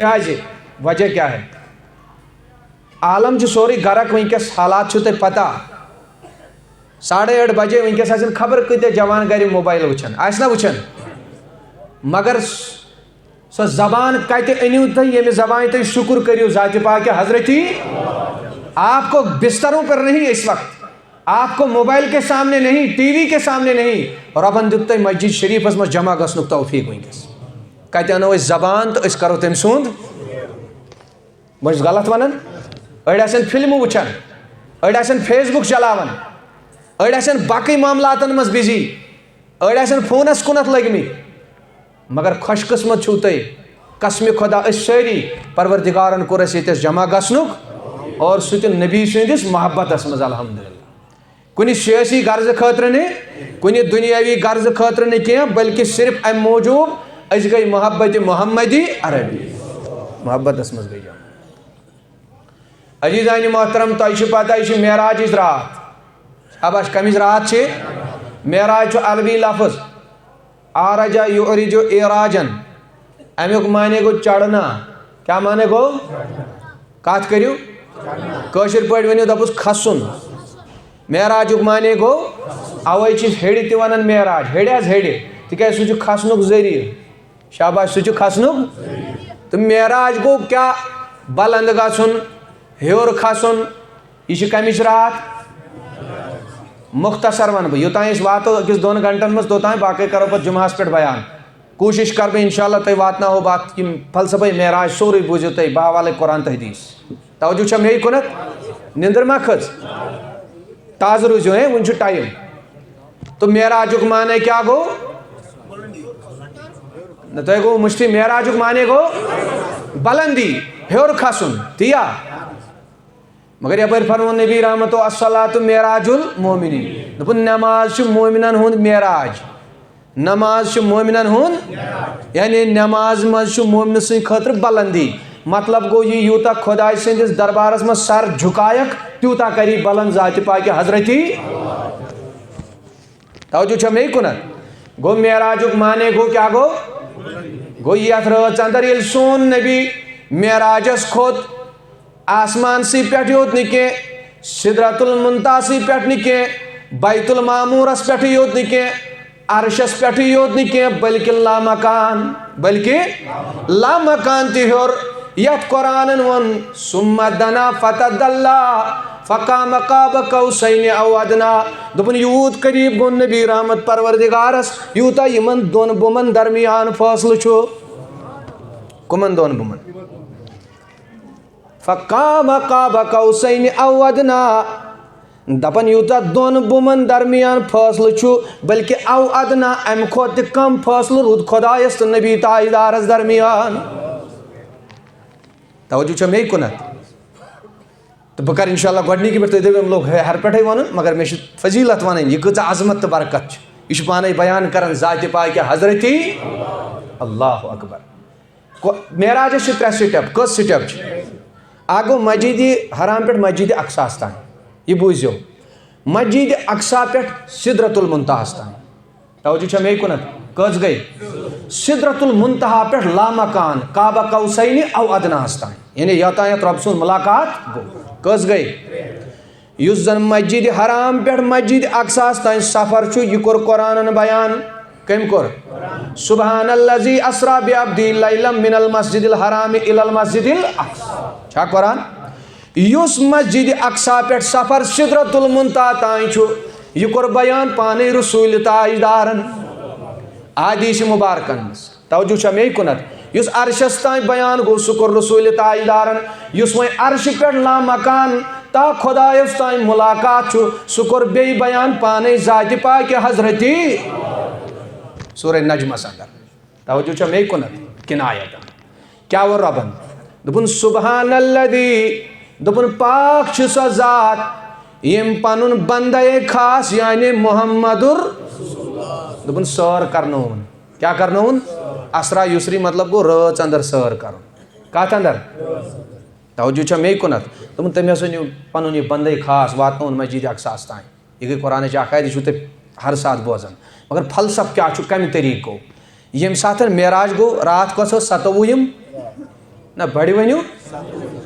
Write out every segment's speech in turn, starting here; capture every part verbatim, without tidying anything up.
کیٛازِ؟ وجہ کیٛاہ ہے؟ عالم چھُ سورُے غرق وٕنکیٚس، حالات چھِو تۄہہِ پتہ۔ ساڑے ٲٹھ بجے، وٕنکیٚس آسن خبر کۭتیٛاہ جوان گرِ موبایل وٕچھان، آسہِ نہ وٕچھان؟ مگر س-، سۄ زبان کتہِ أنِو تُہۍ، ییٚمہِ زبانہِ تُہۍ شُکر کٔرِو ذاتِ پاکہِ حضرتی؟ آپ کو بستروں پر نہیں اس وقت، آپ کو موبائل کے سامنے نہیں، ٹی وی کے سامنے نہیں، رۄبن دیُت تۄہہِ مسجد شریفس منٛز جمع گژھنُک توفیق وٕنکیٚس۔ کتہِ انو أسۍ زبان تہٕ أسۍ کرو تٔمۍ سُنٛد؟ بہٕ چھُس غلط ونان؟ أڑۍ آسن فلمہٕ وٕچھان، أڑۍ آسن فیس بُک چلاوان، أڑۍ آسن باقٕے معاملاتن منٛز بزی، أڑۍ آسن فونس کُنتھ لٔگمٕتۍ۔ مگر خۄش قٕسمت چھِو تُہۍ، قسمِ خۄدا، أسۍ سٲری پروردگارن کوٚر اَسہِ ییٚتٮ۪س جمع گژھنُک، اور سُہ تہِ نبی سٕنٛدِس محبتس منٛز، الحمدللہ۔ کُنہِ سیٲسی غرضہٕ خٲطرٕ نہٕ، کُنہِ دُنیٲوی غرضہٕ خٲطرٕ نہٕ کینٛہہ، بلکہِ صرف امہِ موٗجوٗب أسۍ گٔے محبت محمدی عربی، محبتس منٛز گٔے جمع۔ عزیزانِ محترم، تۄہہِ چھِ پتہ، یہِ چھِ معراجٕچ راتھ۔ شاباش، کمِچ راتھ چھِ؟ معراج چھُ عربی لفظ، عرج یعرج ایراجن۔ امیُک معنی گوٚو چڑھنا۔ کیٛاہ معنی گوٚو؟ کتھ کٔرِو، کٲشِر پٲٹھۍ ؤنِو، دَپُس کھسُن۔ معراجُک معنی گوٚو، اوے چھِ ہیٚرِ تہِ ونان معراج، ہیٚرِ حظ ہیٚرِ، تِکیٛازِ سُہ چھُ کھسنُک ذٔریعہٕ۔ شاباش، سُہ چھُ کھسنُک۔ تہٕ معراج گوٚو کیٛاہ؟ بلند گژھُن، ہیوٚر کھسُن۔ یہِ چھِ کمِچ راتھ؟ مختصر ونہٕ بہٕ، یوٚتام أسۍ واتو أکِس دۄن گھنٹن منٛز، توٚتام، باقٕے کرو پتہٕ جمعہس پٮ۪ٹھ بیان۔ کوٗشِش کرٕ بہٕ انشاءاللہ تۄہہِ واتناوو بہٕ اتھ یِم فلسفے معراج سورُے بوٗزِو تُہۍ بحوالے قرآن تہٕ حدیث۔ توجہ چھا مے کُنتھ؟ نِندٕر ما کھٔژ؟ تازٕ روٗزِو، ہے، وُنہِ چھُ ٹایم۔ تہٕ معراجُک معنی کیٛاہ گوٚو؟ نہ، تۄہہِ گوٚو مٔشتٕے، معراجُک معنی گوٚو بلندی، ہیوٚر کھسُن، تی یا؟ مگر یپٲرۍ فرموو نبی رحمتو، "الصلاۃ معراج المومنین"، دوٚپُن، نماز چھُ مومنن ہُنٛد معراج۔ نماز چھِ مومنن ہُنٛد، یعنی نماز منٛز چھُ مومنہٕ سٕنٛدِ خٲطرٕ بلندی۔ مطلب گوٚو، یہِ یوٗتاہ خۄداے سٕنٛدِس دربارس منٛز سر جھُکایکھ، تیوٗتاہ کری بلند ذاتِ پاکہِ حضرتی۔ توجہ چھا مے کُنتھ؟ گوٚو، معراجُک معنی گوٚو، کیٛاہ گوٚو؟ گوٚو، یتھ رٲژ اندر ییٚلہِ سون نبی معراجس کھوٚت، آسمانسٕے پٮ۪ٹھ یوت نہٕ کینٛہہ، سدرۃ المنتہاسٕے پٮ۪ٹھ نہٕ کینٛہہ، بیت المعمورس پٮ۪ٹھٕے یوت نہٕ کینٛہہ، عرشس پٮ۪ٹھٕے یوت نہٕ کینٛہہ، بلکہِ لامکان، بلکہِ لامکان تہِ ہیوٚر، یتھ قرآنن ووٚن، "ثم دنا فتدلی فقام قاب قوسین او ادنی"۔ دوٚپُن، یوٗت قریب گوٚو نبی رحمت پروردگارس، یوٗتاہ یِمن دۄن بُمن درمیان فٲصلہٕ چھُ۔ کٕمن دۄن بُمن؟ فقام قاب قوسین او ادنی۔ دپان، یوٗتاہ دۄن بُمن درمیان فٲصلہٕ چھُ، بلکہِ او ادنی، امہِ کھۄتہٕ تہِ کم فٲصلہٕ روٗد خۄدایس تہٕ نبی تاجدارس درمیان۔ توجہ چھا مے کُنتھ؟ تہٕ بہٕ کرٕ انشاءاللہ گۄڈنِکی پٮ۪ٹھ، تُہۍ دٔپِو، أمۍ لوگ ہے ہر پٮ۪ٹھے ونُن، مگر مےٚ چھِ فضیلت ونٕنۍ، یہِ کۭژاہ عظمت تہٕ برکت چھِ۔ یہِ چھُ پانے بیان کران ذاتِ پاکہِ حضرتی۔ اللہ اکبر۔ کو-، معراجس چھِ ترٛےٚ سٹیپ۔ کٔژ سٹیپ چھِ؟ اکھ گوٚو مسجد حرام پٮ۪ٹھ مسجد اقصاہس تام، یہِ بوٗزِو، مسجد اقصا پٮ۪ٹھ سدرۃ المنتہاہس تام۔ توجہ چھا مے کُنتھ؟ کٔژ گٔے؟ سدرۃ المنتہا پٮ۪ٹھ لامکان، قاب قوسین او ادناہس تام، یعنی یوتام یتھ رۄب سُنٛد ملاقات گوٚو۔ کٔژ گٔے؟ یُس زن مسجد حرام پٮ۪ٹھ مسجد اقصاہس تام سفر چھُ، یہِ کوٚر قرآنن بیان۔ کٔمۍ کوٚر؟ سبحان الذی اسری بعبدہ لیلا من المسجد الحرام الی المسجد الاقصی۔ چھا قرآن؟ یُس مسجد اقصی پٮ۪ٹھ سفر سدرۃ المنتہا تام چھُ، یہِ کوٚر بیان پانے رسول تاجدارن۔ احادیث مبارکن منٛز۔ توجہ چھا مے کُنتھ؟ یُس عرشس تام بیان گوٚو، سُہ کوٚر رسول تاجدارن۔ یُس وۄنۍ عرشہِ پٮ۪ٹھ لامکان تا خۄدایس تام ملاقات چھُ، سُہ کوٚر بیٚیہِ بیان پانے ذاتِ پاکہِ حضرتی۔ سورہ نجمس اندر۔ توجہ چھا مے کُنتھ؟ کنایت۔ کیٛاہ ووٚن رۄبن؟ دوٚپُن، سبحان الذی، دوٚپُن، پاک چھُ سۄ ذات، ییٚمۍ پنُن بندے خاص، یعنی محمدُر، دوٚپُن، سٲر کرنووُن۔ کیٛاہ کرنووُن؟ اسری یسری مطلب گوٚو رٲژ اندر سٲر کرُن۔ کتھ اندر؟ توجہ چھا مے کُنتھ؟ دوٚپُن، تٔمۍ ہسا نیوٗ پنُن یہِ بندے خاص، واتنووُن مسجد اقصاہس تام۔ یہِ گٔے قرآنٕچ اکھ آیت، یہِ چھِو تُہۍ ہر ساتہٕ بوزان۔ مگر فلسفہٕ کیٛاہ چھُ، کمہِ طریٖقہٕ گوٚو؟ ییٚمہِ ساتہٕ معراج گوٚو، راتھ کۄس ٲس؟ ستووُہِم۔ نہ، بڑِ ؤنِو۔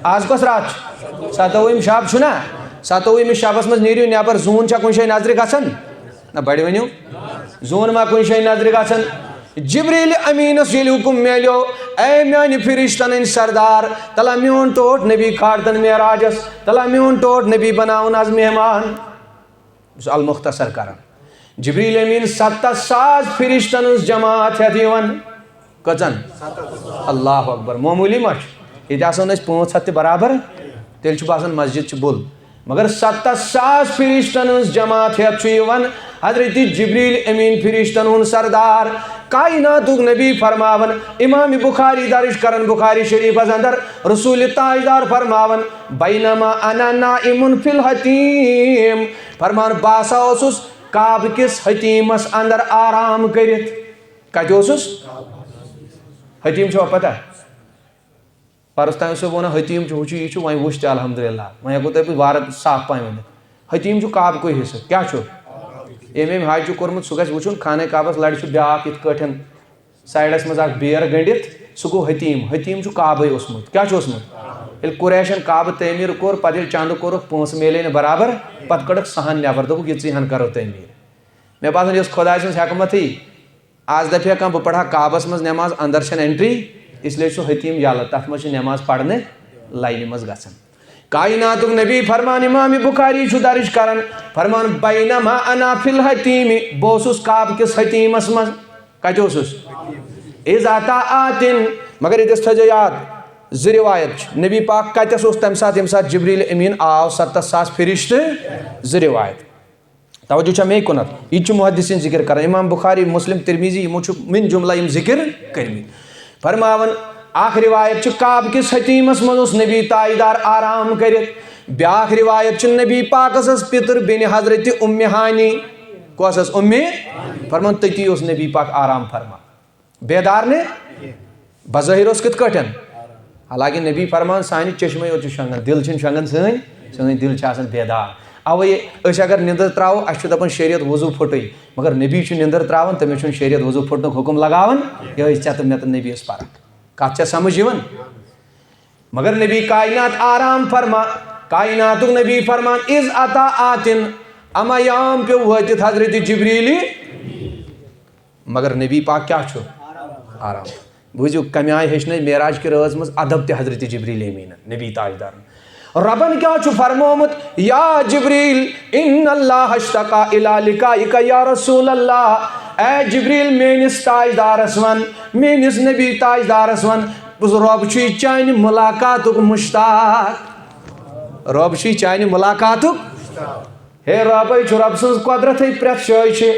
آز کۄس راتھ چھِ؟ ستووُہِم شب چھُ نہ؟ ستووُہِمِس شبس منٛز نیٖرِو نٮ۪بر، زوٗن چھا کُنہِ جایہِ نظرِ گژھان؟ نہ، بڑِ ؤنِو۔ زوٗن ما کُنہِ جایہِ نظرِ گژھان؟ جبریل امیٖنس ییٚلہِ حُکم میلیو، اے میانہِ فرشتن ہٕنٛدۍ سردار، تلا میون ٹوٹھ نبی کھالتن معراجس، تلا میون ٹوٹھ نبی بناوُن از مہمان۔ بہٕ چھُس المختصر کران۔ جبریل امین ستتھ ساس فرشتن ہٕنٛز جماعت ہٮ۪تھ یِوان۔ کٔژن؟ اللہ اکبر، معموٗلی ما چھُ؟ ییٚتہِ آسو نہٕ أسۍ پانٛژھ ہتھ تہِ برابر، تیٚلہِ چھُ باسان مسجد چھِ بُل۔ مگر ستتھ ساس فرشتن ہٕنٛز جماعت ہٮ۪تھ چھُ یِوان حضرت جبریل امین فرشتن ہُنٛد سردار، کائناتُک نبی فرماوان، امام بخاری درج کران بخاری شریفس اندر، رسول تاجدار فرماوان، بینما انا نائم فی الحتیم، فرمان، بہٕ ہسا اوسُس کعبہٕ کِس حتیٖمس اندر آرام کٔرِتھ۔ کتہِ اوسُس؟ حتیٖم چھوا پتہ؟ پرُس تام اوسُس بہٕ ونان حتیٖم چھُ، ہُہ چھُ، یہِ چھُ، وۄنۍ وُچھ تہِ الحمدللہ، وۄنۍ ہٮ۪کو تۄہہِ بہٕ وارٕ صاف پہم ؤنِتھ۔ حتیٖم چھُ کعبہٕ کُے حصہٕ۔ کیٛاہ چھُ؟ ییٚمۍ أمۍ حج چھُ کوٚرمُت، سُہ گژھِ وُچھُن، خانہ کعبس لرِ چھُ بیٛاکھ یِتھ کٲٹھۍ سایڈس منٛز اکھ بیر گٔنڈِتھ، سُہ گوٚو حتیٖم۔ حتیٖم چھُ کعبے اوسمُت۔ کیٛاہ چھُ اوسمُت؟ ییٚلہِ قریشن کعبہٕ تعمیٖر کوٚر، پتہٕ ییٚلہِ چندٕ کوٚرُکھ، پونٛسہٕ میلے نہٕ برابر، پتہٕ کٔڈٕکھ سۄ ہن نٮ۪بر، دوٚپُکھ، یِژٕے ہن کرو تعمیٖر۔ مےٚ باسان، یۄس خۄداے سٕنٛز حکمتٕے، آز دپہِ ہا کانٛہہ، بہٕ پرٕ ہا کعبس منٛز نٮ۪ماز، اندر چھنہٕ entry، اس لیے چھُ سُہ حتیٖم یلہٕ، تتھ منٛز چھِ نٮ۪ماز پرنہٕ لاینہِ منٛز گژھان۔ کائناتُک نبی فرمان، امام بخاری چھُ درج کران، فرمان، بینما انا فی الحتیٖم، بہٕ اوسُس کعبہٕ کِس حتیٖمس منٛز۔ کتہِ اوسُس؟ اذ اتی آتن۔ مگر ییٚتٮ۪س تھٲیزیو یاد، زٕ روایت چھِ۔ نبی پاک کتٮ۪س اوس تمہِ ساتہٕ، ییٚمہِ ساتہٕ جبریل امین آو، ستتھ ساس فرشتہٕ؟ زٕ روایت۔ توجہ چھا مے کُنتھ؟ یہِ تہِ چھُ محدثین ذکر کران، امام بخاری، مسلم، ترمذی، یِمو چھُ من جملہ یِم ذکر کٔرمٕتۍ۔ فرماوان، اکھ روایت چھِ، کعبہٕ کِس حتیٖمس منٛز اوس نبی تاجدار آرام کٔرِتھ۔ بیٛاکھ روایت چھِ، نبی پاکس ٲس پِتٕر بیٚنہِ حضرت ام ہانی۔ کۄس ٲس؟ ام۔ فرمان، تٔتی اوس نبی پاک آرام فرمان۔ بیدار نے؟ بظٲہر اوس کِتھ کٲٹھۍ؟ حالانکہ نبی فرمان، سانہِ چشمے یوت چھُ شۄنٛگان، دِل چھُنہٕ شۄنٛگان سٲنۍ، سٲنۍ دِل چھِ آسان بیدار۔ اوے أسۍ اگر نِندٕر ترٛاوو، اَسہِ چھُ دَپان شریعت وضوٗ پھُٹٕے، مگر نبی چھُ نِندٕر ترٛاوان، تٔمِس چھُنہٕ شریعت وضوٗ پھُٹنُک حُکم لگاوان۔ یِہوٚے ژےٚ تہٕ مےٚ تہٕ نبیَس فرق۔ کَتھ چھےٚ سمجھ یِوان؟ مگر نبی کائنات آرام فرما، کائناتُک نبی فرمان، اذ اتی آتن، اما یام پیوٚو وٲتِتھ حضرت جبریلی، مگر نبی پاک کیٛاہ چھُ؟ آرام۔ بوٗزِو، کَمہِ آیہِ ہیٚچھنٲے معراج کہِ رٲژ منٛز ادب تہِ حضرت جبریل امیٖنن، نبی تاجدارن۔ رۄبن کیٛاہ چھُ فرمومُت؟ یا جبریل، ان اللہ اشتاق الی لقائک یا رسول اللہ۔ اے جبریل، میٲنِس تاجدارس ون، میٲنِس نبی تاجدارس ون، رۄب چھُے چانہِ ملاقاتُک مشتاق۔ رۄب چھُے چانہِ ملاقاتُک۔ ہے رۄبے چھُ، رۄب سٕنٛز قۄدرتھٕے پرٛٮ۪تھ جایہِ چھِ۔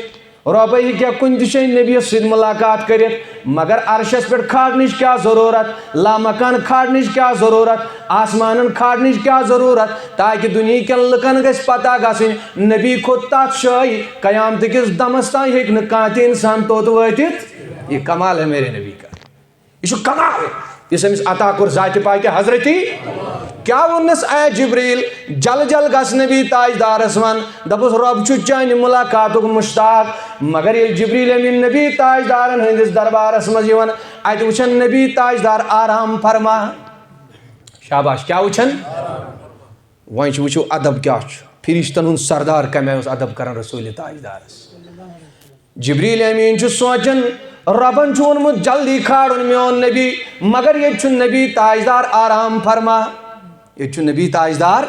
رۄبے ہیٚکہِ ہا کُنہِ تہِ جایہِ نبیَس سۭتۍ ملاقات کٔرِتھ، مگر عرشس پٮ۪ٹھ کھالنٕچ کیٛاہ ضروٗرت؟ لامکان کھالنٕچ کیٛاہ ضروٗرت؟ آسمانن کھالنٕچ کیٛاہ ضروٗرت؟ تاکہِ دُنیہکٮ۪ن لُکن گژھِ پتہ گژھٕنۍ، نبی کھوٚت تتھ جایہِ، قیامتہٕ کِس دمس تام ہیٚکہِ نہٕ کانٛہہ تہِ انسان توٚت وٲتِتھ۔ یہ کمال ہے میرے نبی کا۔ یہِ چھُ کمال، یُس أمِس عطا کوٚر ذاتِ پاکہِ حضرتی۔ کیٛاہ ووٚننَس، اے جبریل، جل جل گژھ نبی تاجدارس ون، دپُس، رۄب چھُ چانہِ ملاقاتُک مشتاق۔ مگر ییٚلہِ جبریل امین نبی تاجدارن ہٕنٛدِس دربارس منٛز یِوان، اتہِ وٕچھن نبی تاجدار آرام فرما۔ شاباش، کیٛاہ وٕچھن؟ وۄنۍ چھُ وٕچھِو ادب کیٛاہ چھُ، فرشتن ہُنٛد سردار کمہِ آیہِ اوس ادب کران رسول تاجدارس۔ جبریل امین چھُ سونچان، رۄبن چھُ ووٚنمُت جلدی کھالُن میون نبی، مگر ییٚتہِ چھُ نبی تاجدار آرام فرما، ییٚتہِ چھُ نبی تاجدار۔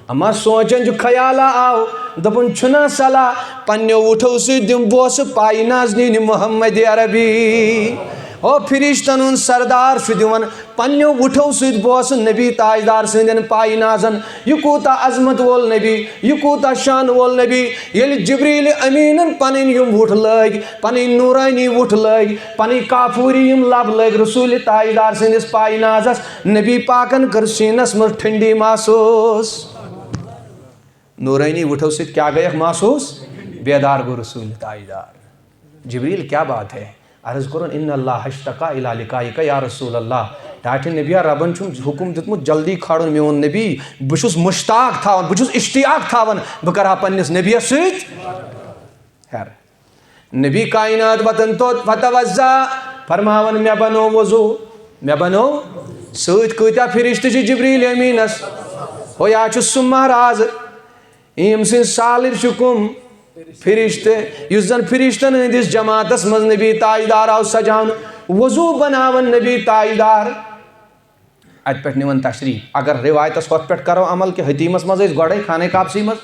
اما سونچان چھُ، خیالہ آو، دوٚپُن، چھُنہ صلاح، پننیو وُٹھو سۭتۍ دِمہٕ بوسہٕ پایہِ نازنیٖنہِ محمد عربی۔ او فرشتن ہُنٛد سردار چھُ دِوان پننیو وُٹھو سۭتۍ بوسہٕ نبی تاجدار سٕنٛدٮ۪ن پایہِ نازن۔ یہِ کوٗتاہ عظمت وول نبی، یہِ کوٗتاہ شان وول نبی۔ ییٚلہِ جبریل امیٖنن پنٕنۍ یِم وُٹھ لٲگۍ، پنٕنۍ نوٗرٲنی وُٹھ لٲگۍ، پنٕنۍ کافوٗری یِم لب لٲگۍ رسول تاجدار سٕنٛدِس پایہِ نازس، نبی پاکن کٔر سیٖنس منٛز ٹھنڈی محسوٗس۔ نوٗرٲنی وُٹھو سۭتۍ کیٛاہ گٔیکھ محسوٗس؟ بیدار گوٚو رسول تاجدار۔ جبریل، کیا بات ہے؟ عرض کوٚرُن، ان اللہ اشتاق الی لقائک یا رسول اللہ۔ ٹاٹھہِ نبیا، ربن چھُم حکم دیُتمُت جلدی کھالُن میون نبی، بہٕ چھُس مشتاق تھاوان، بہٕ چھُس اشتیاق تھاوان، بہٕ کرٕ ہا پننِس نبیَس سۭتۍ۔ ہیر۔ نبی کائنات وتن توٚت، فتوضا، فرماوان، مےٚ بنوو وضو، مےٚ بنوو۔ سۭتۍ کۭتیٛاہ فرشتہٕ چھِ جبریل امیٖنس؟ ہو یا چھُ سُہ مہراز، ییٚمۍ سٕنٛدۍ سالٕرۍ چھِ کُم؟ فرشتہٕ۔ یُس زن فرشتن ہٕنٛدِس جماعتس منٛز نبی تاجدار آو سجاونہٕ، وضوٗ بناوان نبی تاجدار۔ اتہِ پٮ۪ٹھ نِوان تشریف۔ اگر روایتس ہۄتھ پٮ۪ٹھ کرو عمل کہِ حتیمس منٛز ٲسۍ گۄڈے خانہ کعبسٕے منٛز،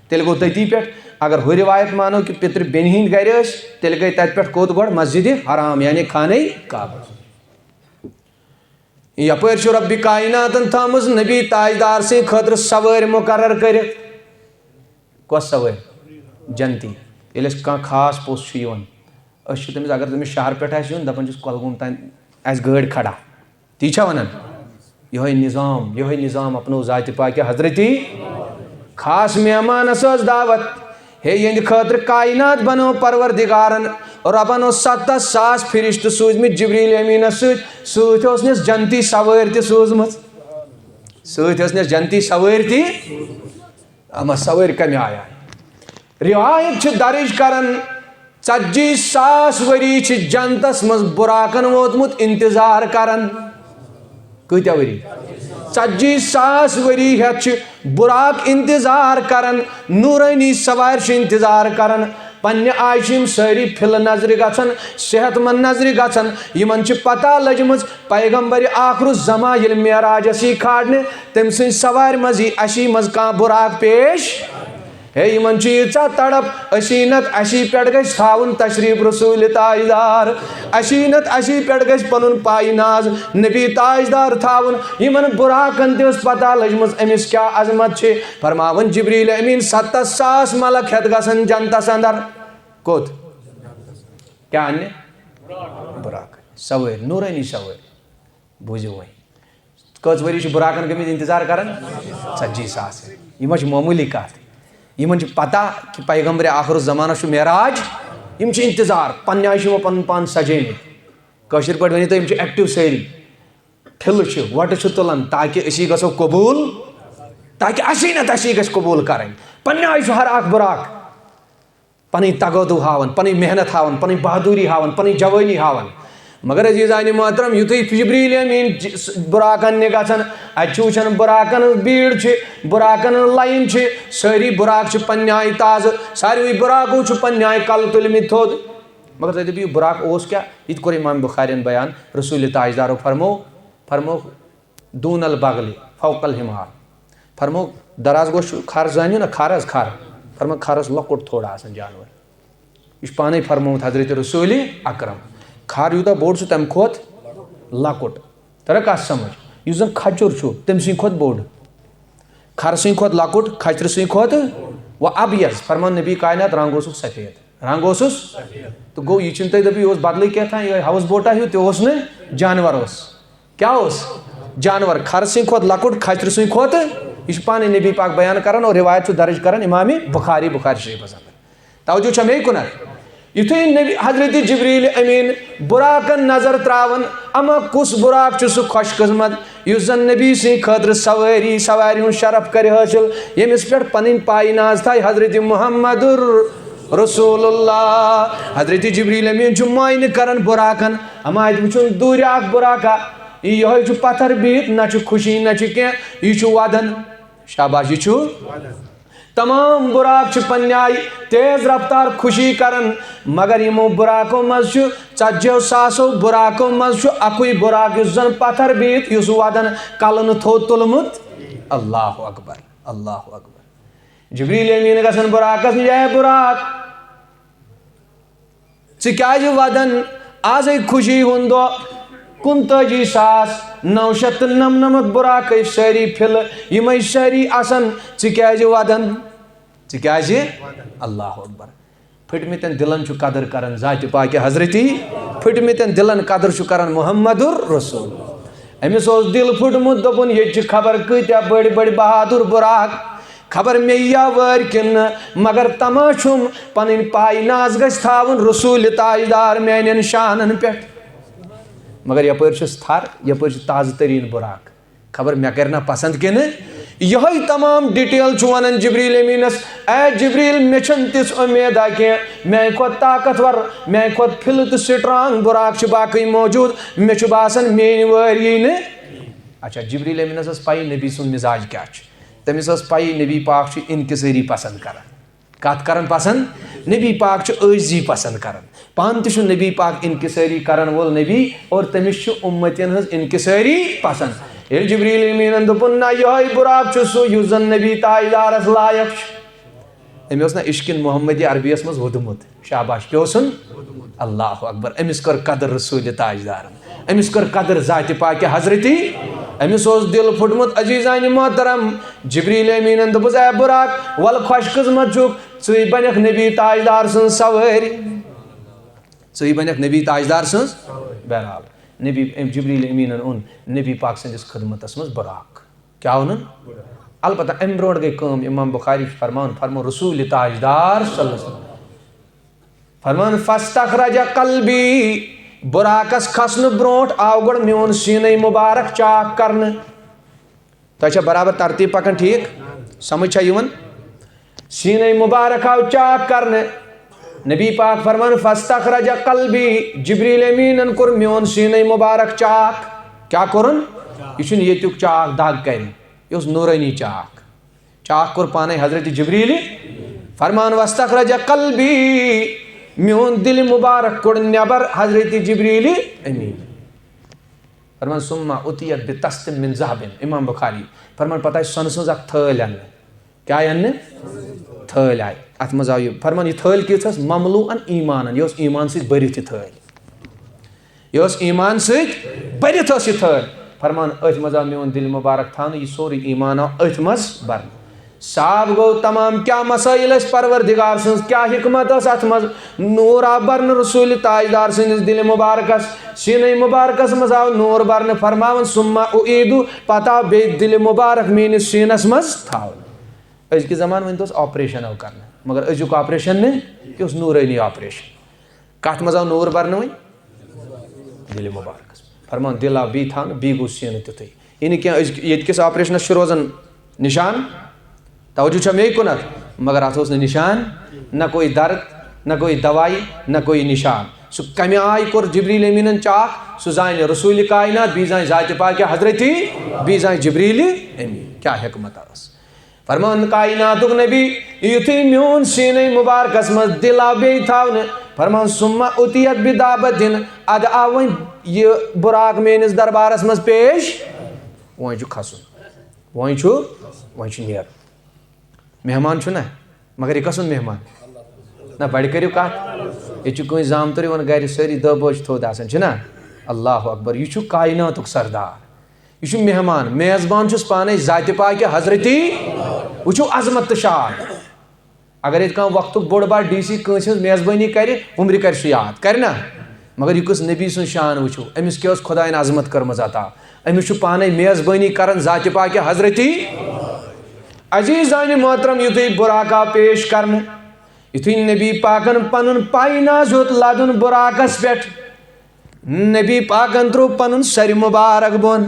تیٚلہِ گوٚو تٔتی پٮ۪ٹھ۔ اگر ہُہ روایت مانو کہِ پِترِ بیٚنہِ ہٕنٛدۍ گرِ ٲسۍ، تیٚلہِ گٔے تتہِ پٮ۪ٹھ کوٚت گۄڈٕ؟ مسجد حرام، یعنی خانہ کعبہ۔ یپٲرۍ چھُ رۄبِ کایناتن تھٲومٕژ نبی تاجدار سٕنٛدِ خٲطرٕ سوٲرۍ مقرر کٔرِتھ۔ کۄس سوٲرۍ؟ جنتی۔ ییٚلہِ اَسہِ کانٛہہ خاص پوٚژھ چھُ یِوان، أسۍ چھِ تٔمِس، اگر تٔمِس شہر پٮ۪ٹھ آسہِ یُن، دَپان چھِس، "کۄلگوم تام آسہِ گٲڑۍ کھڑا۔" تی چھا وَنان؟ یِہوٚے نظام، یِہوٚے نظام اپنو ذاتِ پاکہِ حضرتی۔ خاص مہمانس ٲس دعوت۔ ہے، یِہنٛدِ خٲطرٕ کاینات بنٲو پروردگارن۔ رۄبن اوس ستتھ ساس فرشتہٕ سوٗزمٕتۍ جبریل امیٖنس سۭتۍ۔ سۭتۍ اوس نس جنتی سوٲرۍ تہِ سوٗزمٕژ۔ سۭتۍ ٲس نس جنتی سوٲرۍ تہِ۔ اما سوٲرۍ کمہِ آیہِ آیہِ؟ روایت چھِ درج کران، ژتجی ساس ؤری چھِ جنتس منٛز بُراکن ووتمُت انتظار کران۔ کۭتیاہ ؤری؟ ژتجی ساس ؤری ہٮ۪تھ چھِ بُراک انتظار کران، نورانی سوارِ چھِ انتظار کران۔ پننہِ آیہِ چھِ یِم سٲری پھِلہٕ نظرِ گژھان، صحت مند نظرِ گژھان۔ یِمن چھِ پتہ لٔجمٕژ پیغمبر آخر الزمان ییٚلہِ معراجس یی کھالنہٕ، تٔمۍ سٕنٛزِ سوارِ منٛز یی اسی منٛز کانٛہہ بُراک پیش۔ ہے، یِمن چھِ ییٖژاہ تڑپ، اسی نت اسی پٮ۪ٹھ گژھِ تھاوُن تشریف رسول تاجدار، اسی نت اسی پٮ۪ٹھ گژھِ پنُن پاے ناز نبی تاجدار تھاوُن۔ یِمن بُراکن تہِ ٲس پتہ لٔجمٕژ أمِس کیٛاہ عظمت چھِ۔ فرماوان جبریل امین ستتھ ساس ملک ہٮ۪تھ گژھن جنتس اندر۔ کوٚت؟ کیٛاہ اننہِ؟ بُراک۔ سوٲرۍ، نورانی سوٲرۍ۔ بوٗزِو وۄنۍ۔ کٔژ ؤری چھِ بُراکن گٔمٕتۍ انتظار کران؟ ژتجی ساس۔ یہِ ما چھِ معموٗلی کتھ؟ یِمن چھِ پتہ کہِ پیغمبر آخر الزمانس چھُ معراج۔ یِم چھِ انتظار، پننہِ آیہِ چھِ یِمو پنُن پان سجٲومٕتۍ۔ کٲشِر پٲٹھۍ ؤنِو تُہۍ، یِم چھِ active سٲری۔ پھِلہٕ چھِ، وۄٹہٕ چھِ تُلان تاکہِ أسی گژھو قبوٗل، تاکہِ اسی نتہٕ اسی گژھِ قبوٗل کرٕنۍ۔ پننہِ آیہِ چھُ ہر اکھ بُراک پنٕنۍ تگودو ہاوان، پنٕنۍ محنت ہاوان، پنٕنۍ بہادُری ہاوان، پنٕنۍ جوٲنی ہاوان۔ مگر عزیزانِ محترم، یُتھُے جبریل امین ج-، س-، بُراکن نہِ گژھان، اتہِ چھُ وٕچھان بُراکن ہٕنٛز بھیٖڑ چھِ، بُراکن ہٕنٛز line چھِ، سٲری بُراک چھِ پننہِ آیہِ تازٕ، ساروٕے بُراکو چھُ پننہِ آیہِ کلہٕ تُلمٕتۍ تھوٚد۔ مگر تُہۍ دٔپِو، یہِ بُراک اوس کیٛاہ؟ یہِ تہِ کوٚر امام بخارین بیان، رسول تاجدارو فرموو، فرموو، "دون البغل فوق الحمار"۔ فرموو، دراز گوٚو چھُ کھر، زٲنِو نا، کھر حظ کھر۔ فرموو، کھرس لۄکُٹ تھوڑا آسان جانور۔ یہِ چھُ پانے فرمومُت حضرت رسول اکرم۔ کھر یوٗتاہ بوٚڑ چھُ، تمہِ کھۄتہٕ لۄکُٹ۔ تران کتھ سمجھ؟ یُس زن کھجُر چھُ، تٔمۍ سٕنٛدِ کھۄتہٕ بوٚڑ۔ کھر سٕنٛدِ کھۄتہٕ لۄکُٹ، کھجرٕ سٕنٛدِ کھۄتہٕ و ابیض۔ فرمان نبی کائنات، رنگ اوسُکھ سفید۔ رنگ اوسُس؟ تہٕ گوٚو، یہِ چھُنہٕ تُہۍ دٔپِو، یہِ اوس بدلٕے کینٛہہ تام، یِہوٚے ہاوُس بوٹا ہیوٗ، تہِ اوس نہٕ، جانور اوس۔ کیٛاہ اوس؟ جانور، کھرٕ سٕنٛدِ کھۄتہٕ لۄکُٹ، کھچرٕ سٕنٛدِ کھۄتہٕ۔ یہِ چھُ پانَے نبی پاک بیان کران اور روایت چھُ درج کران امام بخاری، بخاری شریفس اندر۔ توجہ چھا مے کُنتھ؟ یُتھُے نبی حضرت جبریل امین براقن نظر تراوان، اما کُس براق چھُ سُہ خوش قسمت؟ یُس زن نبی سٕنٛدِ خٲطرٕ سوٲری، سوارِ ہُنٛد شرف کرِ حٲصِل، ییٚمِس پٮ۪ٹھ پنٕنۍ پایہِ ناز تھایہِ حضرت محمد رسول اللہ۔ حضرت جبریل امین چھُ معاینہٕ کران براقن، اما اتہِ وٕچھُن دوٗرِ اکھ براقا، یہِ یِہوٚے چھُ پتھر بِہِتھ، نہ چھُ خوشی نہ چھُ کینٛہہ، یہِ چھُ ودان۔ شاباش، یہِ چھُ۔ تمام براق چھِ پننہِ آیہِ تیز رفتار خوشی کران، مگر یِمو براقو منٛز چھُ، ژتجیو ساسو براقو منٛز چھُ اکُے براق یُس زن پتھر بِہِتھ، یُس ودان کلہٕ نہٕ تھوٚد تُلمُت۔ اللہ اکبر، اللہ اکبر۔ جبریل امین گژھان براقس نِش، اے براق، ژٕ کیازِ ودان؟ آزے خوشی ہُنٛد دۄہ، کُنتٲجی ساس نو شیٚتھ تہٕ نمنمتھ براقٕے سٲری پھِلہٕ، یِمے سٲری آسن، ژٕ کیازِ ودان؟ ژٕ کیازِ؟ اللہ اکبر۔ پھٹمٕتٮ۪ن دِلن چھُ قدر کران ذاتِ پاکہِ حضرتی، پھٹمٕتٮ۪ن دِلن قدر چھُ کران محمد رسول۔ أمِس اوس دِل پھُٹمُت، دوٚپُن، ییٚتہِ چھِ خبر کۭتیاہ بٔڑۍ بٔڑۍ بہادُر براق، خبر مےٚ یِیا وٲرۍ کِنہٕ نہٕ، مگر تما چھُم پنٕنۍ پاے ناز گژھِ تھاوُن رسول تاجدار میانٮ۪ن شانن پٮ۪ٹھ۔ مگر یپٲرۍ چھُس تھر، یپٲرۍ چھُ تازٕ تریٖن براق۔ خبر مےٚ کرِ نا پسند کِنہٕ؟ یِہوٚے تمام detail چھُ ونان جبریل امینس، اے جبریل، مےٚ چھنہٕ تِژھ اُمیدا کینٛہہ، میانہِ کھۄتہٕ طاقتور، میانہِ کھۄتہٕ پھِلہٕ تہٕ strong براق چھِ باقٕے موجود، مےٚ چھُ باسان میٲنۍ وٲرۍ یی نہٕ۔ اچھا، جبریل امینس ٲس پَیی نبی سُنٛد مزاج کیٛاہ چھُ۔ تٔمِس ٲس پَیی نبی پاک چھُ انکسٲری پسند کران۔ کتھ کران پسند؟ نبی پاک چھُ عٲجزی پسند کران۔ پانہٕ تہِ چھُ نبی پاک انکسٲری کرن وول نبی، اور تٔمِس چھُ اُمتین ہٕنٛز انکسٲری پسند۔ ییٚلہِ جبریل امینن دوٚپُن، نہ، یِہوٚے بُراق چھُ سُہ یُس زن نبی تاجدارس لایق چھُ۔ أمۍ اوس نہ عشقِ محمدِ عربیَس منٛز ووٚدمُت۔ شاباش، کیٛاہ اوسُن؟ اللہ اکبر۔ أمِس کٔر قدر رسول تاجدارن، أمِس کٔر قدر ذاتِ پاکِ حضرتی، أمِس اوس دِل پھُٹمُت۔ عزیزانِ محترم، جبریل امیٖنن دوٚپُس، اے بُراق، وَلہٕ خۄش قٕسمت چھُکھ، ژٕے بنکھ نبی تاجدار سٕنٛز سوٲرۍ، ژٕے بنکھ نبی تاجدار سٕنٛز۔ بہرحال، نبی، أمۍ جبریل امیٖنن اوٚن نبی پاک سٕنٛدِس خدمتس منٛز بُراق۔ کیٛاہ اوٚنُن؟ البتہ اَمہِ برونٛٹھ گٔے کٲم، امام بخاری چھُ فرمان، فرمو رسول تاجدار صلی اللہ علیہ وسلم فرمان، فاستخرج قلبی، بُراقس کھسنہٕ برونٛٹھ آو گۄڈٕ میون سیٖنَے مُبارک چاک کرنہٕ۔ تۄہہِ چھا برابر ترتیٖب پکان ٹھیٖک؟ سمجھ چھا یِوان؟ سیٖنَے مُبارک آو چاک کرنہٕ۔ نبی پاک فرمان، فاستخرج قلبی، جبریل امیٖنن کوٚر میون سیٖنَے مُبارک چاک۔ کیٛاہ کوٚرُن؟ یہِ چھُنہٕ ییٚتیُک چاک دگ کرِ، یہِ اوس نوٗرٲنی چاک۔ چاک کوٚر پانے حضرت جبریل۔ فرمان، واستخرج قلبی، میون دل مبارک کوٚڑ نٮ۪بر حضرت جبریل امین۔ فرمان، ثم اتیت بطست من ذهب۔ امام بخاری۔ فرمان، پتہٕ آیہِ سۄنہٕ سٕنٛز اکھ تھٲلۍ اننہٕ۔ کیٛاہ آیہِ اننہٕ؟ تھٲلۍ آیہِ۔ اتھ منٛز آو یہِ۔ فرمان، یہِ تھٲلۍ کِژھ ٲس؟ مملوء ایمانن۔ یہِ اوس ایمان سۭتۍ بٔرِتھ یہِ تھٲلۍ۔ یہِ ٲس ایمان سۭتۍ بٔرِتھ ٲس یہِ تھٲلۍ۔ فرمان، أتھۍ منٛز آو میون دِل مُبارک تھاونہٕ، یہِ سورُے ایمان آو أتھۍ منٛز برنہٕ۔ صاف گوٚو تمام، کیٛاہ مسائل ٲسۍ پروردگار سٕنٛز، کیٛاہ حکمت ٲس اتھ منٛز۔ نوٗر آو برنہٕ رسول تاجدار سٕنٛدِس دِلہِ مُبارکس، سیٖنَے مُبارکس منٛز آو نوٗر برنہٕ۔ فرماوان، ثم اعیدہ، پتہٕ آو بیٚیہِ دِلہِ مُبارک میٲنِس سیٖنس منٛز تھاونہٕ۔ أزکہِ زمانہٕ ؤنۍ تو اوس آپریشن آو کرنہٕ، مگر أزیُک آپریشن نہٕ، یہِ اوس نوٗرٲنی آپریشن۔ کتھ منٛز آو نوٗر برنہٕ وۄنۍ؟ دِلہِ مُبارکس۔ فرمان، دِل آو بیٚیہِ تھاونہٕ، بیٚیہِ گوٚو سیٖنہٕ تیُتھُے۔ یہِ نہٕ کینٛہہ، أزۍ، ییٚتہِ کِس آپریشنس چھُ روزان نشان۔ توجہ چھا مے کُنتھ؟ مگر اتھ اوس نہٕ نشان، نہ کوئی درد، نہ کوئی دوائی، نہ کوئی نشان۔ سُہ کمہِ آیہِ کوٚر جبریل امیٖنن چاک؟ سُہ زانہِ رسول کائنات، بیٚیہِ زانہِ ذاتِ پاکِ حضرتی، بیٚیہِ زانہِ جبریل امین۔ کیٛاہ حکمت ٲس؟ فرمان، کائناتُک نبی، یُتھُے میون سیٖنَے مُبارکس منٛز دِل آو بیٚیہِ تھاونہٕ، فرمان، ثم اتیت بدابۃ، ادٕ آو وۄنۍ یہِ بُراق میٲنِس دربارس منٛز پیش۔ وۄنۍ چھُ کھسُن، وۄنۍ چھُ، وۄنۍ چھُ نیرُن۔ مہمان چھُ نہ، مگر یہِ کس سُنٛد مہمان؟ نہ، بڑِ کٔرِو کتھ۔ ییٚتہِ چھُ کٲنٛسہِ زامتُر یِوان گرِ، سٲری دہ بٲژ چھِ تھوٚد آسان، چھِنہ؟ اللہ اکبر، یہِ چھُ کائناتُک سردار۔ یہِ چھُ مہمان، میزبان چھُس پانے ذاتِ پاکہِ حضرتی۔ وٕچھِو عظمت تہٕ شان۔ اگر ییٚتہِ کانٛہہ وقتُک بوٚڑ بار ڈی سی کٲنٛسہِ ہٕنٛز میزبٲنی کرِ، عمرِ کرِ سُہ یاد، کرِ نہ؟ مگر یہِ کُس نبی سٕنٛز شان وٕچھِو، أمِس کیٛاہ ٲس خۄدایَن عظمت کٔرمٕژ عطا۔ أمِس چھُ پانے میزبٲنی کران ذاتِ پاکہِ حضرتی۔ عزیزانِ محترم، یُتھُے بُراق آو پیش کرنہٕ، یُتھُے نبی پاکن پنُن پایناز ہیوٚت لدُن بُراقس پٮ۪ٹھ، نبی پاکن ترٛوو پنُن سرِ مُبارک بۄن۔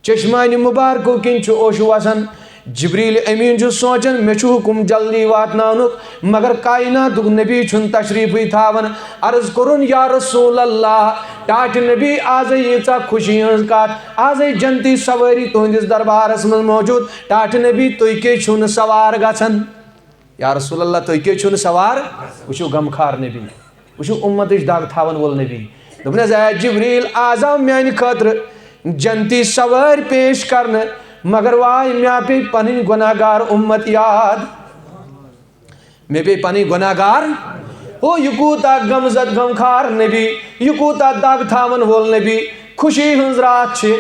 چشمانِ مُبارکو کِنۍ چھُ اوٚش وسان۔ جبریل امین چھُ سونٛچان، مےٚ چھُ حُکُم جلدی واتناونُک، مگر کائناتُک نبی چھُنہٕ تشریفٕے تھاوان۔ عرض کوٚرُن، یا رسول اللہ، ٹاٹھہِ نبی، آزے ییٖژاہ خوشی ہٕنٛز کتھ، آزے جنتی سوٲری تُہنٛدِس دربارس منٛز موجود۔ ٹاٹھہِ نبی، تُہۍ کیٛازِ چھِو نہٕ سوار گژھان؟ یا رسول اللہ، تُہۍ کیٛازِ چھِو نہٕ سوار؟ وٕچھِو غمخار نبی، وٕچھِو اُمتٕچ دگ تھاون وول نبی۔ دوٚپنس، اے جبریل، آز آو میانہِ خٲطرٕ جنتی سوٲرۍ پیش کرنہٕ، مگر واے، مےٚ پیٚیہِ پنٕنۍ گۄناہ گار اُمت یاد۔ مےٚ پیٚیہِ پنٕنۍ گۄناہ گار۔ ہو، یہِ کوٗتاہ غمزد غمخار نبی، یہِ کوٗتاہ دگ تھاون وول نبی۔ خوشی ہٕنٛز راتھ چھِ۔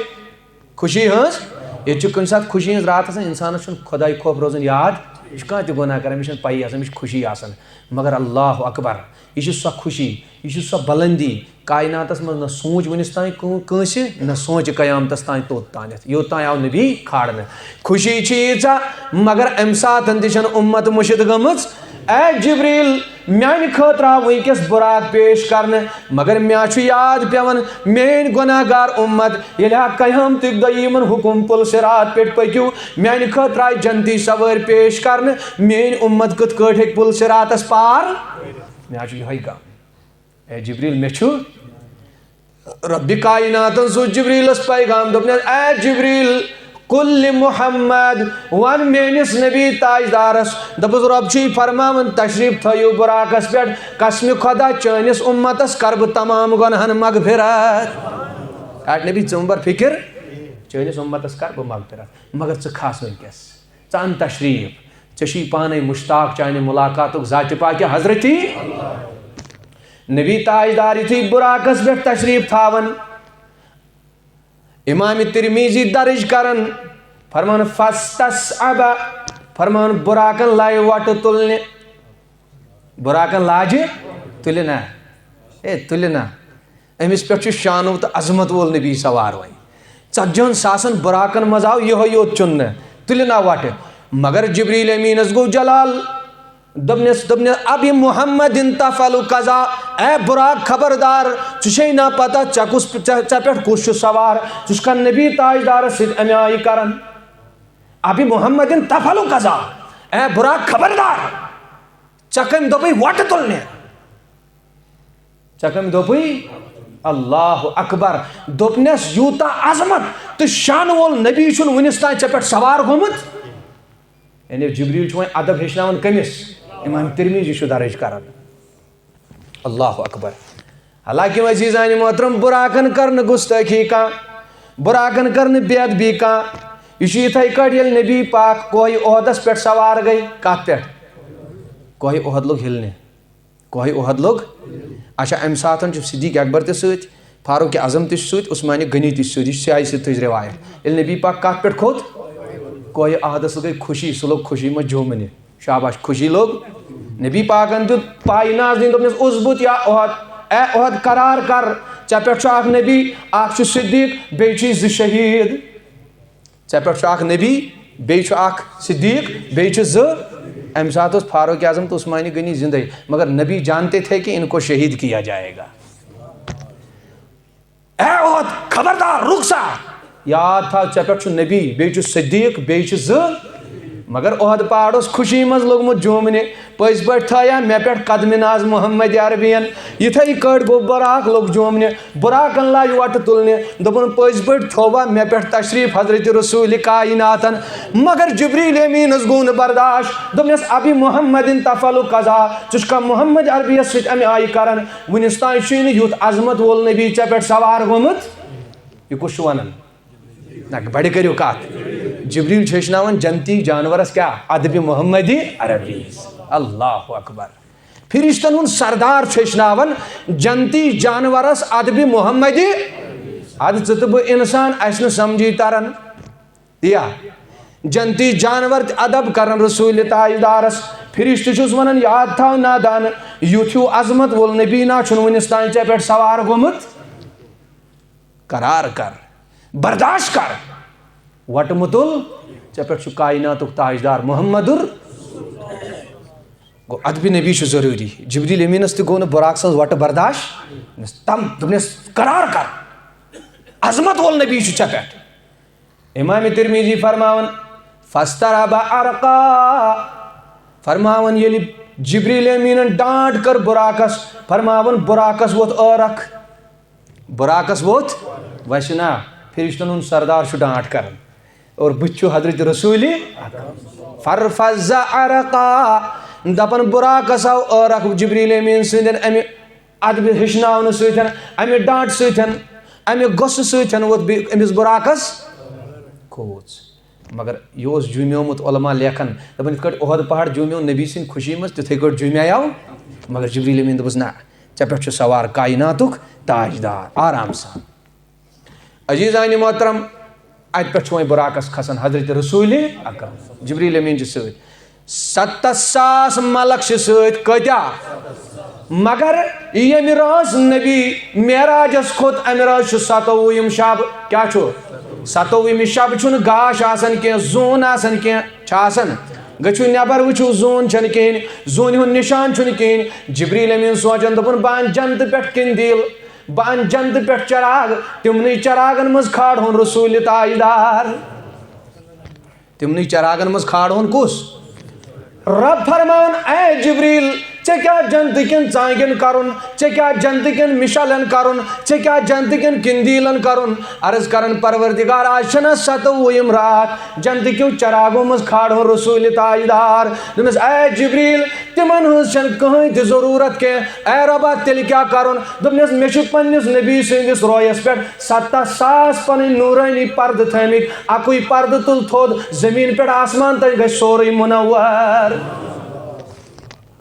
خوشی ہٕنٛز، ییٚتہِ چھِ کُنہِ ساتہٕ خوشی ہٕنٛز راتھ آسان، اِنسانَس چھُنہٕ خۄداے خوف روزان یاد، یہِ چھُ کانٛہہ تہِ گۄناہ کران، أمِس چھَنہٕ پَیی آسان، أمِس چھِ خوشی آسان۔ مگر اللہ اکبر، یہِ چھِ سۄ خوشی، یہِ چھِ سۄ بُلندی، کائناتَس منٛز نہ سوٗنٛچ وٕنِس تام کٲ-، کٲنٛسہِ، نہ سوٗنٛچ قیامتَس تام توٚت تانٮ۪تھ، یوٚت تام آو نبی کھالنہٕ۔ خوشی چھِ ییٖژاہ، مگر اَمہِ ساتَن تہِ چھَنہٕ اُمت مُشِت گٔمٕژ۔ اے جبریل، میانہِ خٲطرٕ آو وٕنکیٚس بُراق پیش کرنہٕ، مگر مےٚ چھُ یاد پیوان، میٲنۍ گۄناہ گار اُمت، ییٚلہِ ہا قیامتٕکۍ دۄہ یِمن حُکُم پُل صراط پٮ۪ٹھ پٔکِو، میانہِ خٲطرٕ آیہِ جنتی سوٲرۍ پیش کرنہٕ، میٲنۍ اُمت کِتھ کٲٹھۍ ہیٚکہِ پُل صراطس پار؟ مےٚ حظ چھُ یِہوٚے غم۔ اے جبریل، مےٚ چھُ رب کائناتن سوز جبریلس پیغام، دوٚپنس، اے جبریل، قل لمحمد، ون میٲنِس نبی تاجدارس، دوٚپُس، رب چھُے فرماوان، تشریف تھٲیِو براقس پٮ۪ٹھ، قسمِ خدا چٲنِس اُمتس کر بہٕ تمام گۄنہن مغفرت۔ اٹھ نبی، ژٕ مہ بر فکر، چٲنِس اُمتس کر بہٕ مغفرت، مگر ژٕ کھس وٕنکیٚس، ژٕ ان تشریف، ژےٚ چھُے پانے مشتاق چانہِ ملاقاتُک ذاتِ پاکہِ حضرتی۔ نبی تاجدار یُتھُے براقس پٮ۪ٹھ تشریف تھاون، امام ترمیزی درج کرن، فرمان، فاستصعب، فرمان، براقن لایہِ وۄٹہٕ تُلنہِ۔ براقن لاجہِ تُلہِ نا، اے تُلہِ نا۔ أمِس پٮ۪ٹھ چھُ شانو تہٕ عظمت وول نبی سوار۔ وۄنۍ ژتجِہن ساسن براقن منٛز آو یِہوٚے یوت چُننہٕ، تُلہِ نا وۄٹہٕ۔ مگر جبریل امیٖنس گوٚو جلال، دوٚپنس، دوٚپنس، ابی محمد تفعل کذا، اے براق خبردار، ژٕ چھے نا پتہ ژےٚ کُس، ژےٚ، ژےٚ پٮ۪ٹھ کُس چھُ سوار، ژٕ چھُکھا نبی تاجدارس سۭتۍ امہِ آیہِ کران؟ ابی محمد تفعل کذا، اے براق خبردار، ژےٚ کٔمۍ دوٚپُے وۄٹہٕ تُلنہِ؟ ژےٚ کٔمۍ دوٚپُے؟ اللہ اکبر۔ دوٚپنس، یوٗتاہ عظمت تہٕ شانہٕ وول نبی چھُنہٕ وُنِس تام ژےٚ پٮ۪ٹھ سوار گوٚمُت۔ یعنی جبریل چھُ وۄنۍ ادب ہیٚچھناوان کٔمِس؟ امام ترمیزی چھُ درج کران۔ اللہ اکبر۔ حالانکہ عزیزان محترم، براقن کر نہٕ گستٲخی کانٛہہ، براقن کر نہٕ بے ادبی کانٛہہ۔ یہِ چھُ یِتھے کٲٹھۍ ییٚلہِ نبی پاک کوہِ احدس پٮ۪ٹھ سوار گٔے۔ کتھ پٮ۪ٹھ؟ کوہِ احد لوٚگ ہِلنہِ۔ کوہِ احد لوٚگ۔ اچھا، امہِ ساتہٕ چھُ صدیق اکبر تہِ سۭتۍ، فاروق اعظم تہِ چھُ سۭتۍ، عثمان غنی تہِ چھُ سۭتۍ۔ یہِ چھِ سیاہی سۭتۍ تھٔج روایت۔ ییٚلہِ نبی پاک کتھ پٮ۪ٹھ کھوٚت؟ کوہِ احدس گٔے خوشی، سُہ لوٚگ خوشی منٛز جومنہِ۔ شاباش، خوشی لوٚگ۔ نبی پاکن دیُت پاے ناز دِنۍ، دوٚپنس، اثبت یا احد، اے احد، قرار کر، ژےٚ پٮ۪ٹھ چھُ اکھ نبی، اکھ چھُ صدیق، بیٚیہِ چھُے زٕ شہیٖد۔ ژےٚ پٮ۪ٹھ چھُ اکھ نبی، بیٚیہِ چھُ اکھ صدیق، بیٚیہِ چھِ زٕ۔ امہِ ساتہٕ اوس فاروق اعظم تہٕ عثمان غنی زندے، مگر نبی جانتے تھے کہ ان کو شہید کیا جائے گا۔ اے احد، خبردار، رُک سا۔ یاد تھاو، ژےٚ پٮ۪ٹھ چھُ نبی، بیٚیہِ چھُ صدیق، بیٚیہِ چھِ زٕ۔ مگر احد پہاڑ اوس خوشی منٛز لوٚگمُت جومنہِ۔ پٔزۍ پٲٹھۍ تھٲیا مےٚ پٮ۪ٹھ قدمِ ناز محمد عربین۔ یِتھے کٲٹھۍ گوٚو براق لوٚگ جومنہِ۔ براقن لاج وۄٹہٕ تُلنہِ۔ دوٚپُن، پٔزۍ پٲٹھۍ تھووا مےٚ پٮ۪ٹھ تشریف حضرت رسول کائناتن؟ مگر جبریل امیٖنس گوٚو نہٕ برداشت۔ دوٚپنس، ابی محمد تفعل کذا، ژٕ چھُکھا محمد عربیس سۭتۍ امہِ آیہِ کران؟ وُنِس تام چھُے نہٕ یُتھ عظمت وول نبی ژےٚ پٮ۪ٹھ سوار گوٚمُت۔ یہِ کُس چھُ ونان؟ نہ، بڑِ کٔرِو کتھ۔ جبریل چھُ ہیٚچھناوان جنتی جانورس کیٛاہ؟ ادبِ محمدی عربی۔ اللہ اکبر۔ فرشتن ہُنٛد سردار چھُ ہیٚچھناوان جنتی جانورس ادبِ محمدی۔ ادٕ ژٕ تہٕ بہٕ انسان، اسہِ نہٕ سمجھی تران۔ یا جنتی جانور تہِ ادب کرن رسول تاجدارس۔ فرشتہٕ چھُس ونان، یاد تھاو نادان، یُتھ ہیوٗ عظمت وول نبی نا چھُنہٕ وُنِس تام ژےٚ پٮ۪ٹھ سوار گوٚمُت۔ قرار کر، برداشت کر۔ وۄٹہٕ مہ تُل، ژےٚ پٮ۪ٹھ چھُ کائناتُک تاجدار محمدُر۔ گوٚو، ادبِ نبی چھُ ضروٗری۔ جبریل امیٖنس تہِ گوٚو نہٕ براق سٕنٛز وۄٹہٕ برداشت۔ دوٚپنس، تم، دوٚپنس، قرار کر، عظمت وول نبی چھُ ژےٚ پٮ۪ٹھ۔ امام ترمیزی فرماوان، فاسترعب عرقا، فرماوان، ییٚلہِ جبریل امیٖنن ڈانٹ کٔر براقس، فرماوان، براقس ووٚتھ عٲرق۔ براقس ووٚتھ وسہِ نا، فرشتن ہُنٛد سردار چھُ ڈانٹ کران اور بٕتھِ چھُ حضرت رسول۔ فرفز عرقا، دپان، براقس آو عٲرق جبریل امین سٕنٛدٮ۪ن امہِ ادبہِ ہیٚچھناونہٕ سۭتۍ، امہِ ڈانٹ سۭتۍ، امہِ غصہٕ سۭتۍ ووٚتھ بیٚیہِ أمِس براقس کھوژ۔ مگر یہِ اوس جوٗمیومُت، علماء لیکھان، دپان، یِتھ کٲٹھۍ احد پہاڑ جوٗمیو نبی سٕنٛدِ خوشی منٛز، تِتھے کٲٹھۍ جوٗمیاو۔ مگر جبریل امین دوٚپُس، نہ، ژےٚ پٮ۪ٹھ چھُ سوار کائناتُک تاجدار، آرام سان۔ عزیزانِ محترم، اتہِ پٮ۪ٹھ چھُ وۄنۍ براقس کھسان حضرت رسول اکرم، جبریل امین چھُ سۭتۍ، ستتھ ساس ملک چھِ سۭتۍ۔ کۭتیاہ؟ مگر ییٚمہِ رٲژ نبی معراجس کھوٚت، امہِ رٲژ چھُ ستووُہِم شب۔ کیٛاہ چھُ؟ ستووُہِمہِ شب چھُنہٕ گاش آسان کینٛہہ، زوٗن آسان کینٛہہ۔ چھا آسان؟ گٔژھِو نٮ۪بر، وٕچھِو، زوٗن چھَنہٕ کِہیٖنۍ، زوٗنہِ ہُنٛد نِشان چھُنہٕ کِہیٖنۍ۔ جبریل امین سونٛچان، دوٚپُن، بہٕ اَنہٕ جنتہٕ پٮ۪ٹھ قندیل، بہٕ اَنہٕ جنتہٕ پٮ۪ٹھ چراغ، تِمنٕے چراغن منٛز کھالہون رسول تاجدار۔ تِمنٕے چراغن منٛز کھالہون کُس؟ رب فرماوان، اے جبریل، ژےٚ کیٛاہ جنتہٕ کٮ۪ن ژانٛگٮ۪ن کرُن؟ ژےٚ کیٛاہ جنتہٕ کٮ۪ن مِشالن کرُن؟ ژےٚ کیٛاہ جنتہٕ کٮ۪ن قندیلن کرُن؟ عرض کرن، پروردگار، آز چھنہ ستووُہِم راتھ؟ جنتہٕ کیو چراغو منٛز کھالہون رسول تاجدار۔ دوٚپنس، اے جبریل، تِمن ہٕنٛز چھنہٕ کٕہٕنۍ تہِ ضروٗرت کینٛہہ۔ اے ربا، تیٚلہِ کیٛاہ کرُن؟ دوٚپنس، مےٚ چھُ پننِس نبی سٕنٛدِس رویس پٮ۪ٹھ ستتھ ساس پنٕنۍ نورٲنی پردٕ تھٲومٕتۍ۔ اکُے پردٕ تُل تھوٚد، زٔمیٖن پٮ۪ٹھ آسمان تام گژھِ سورُے منور۔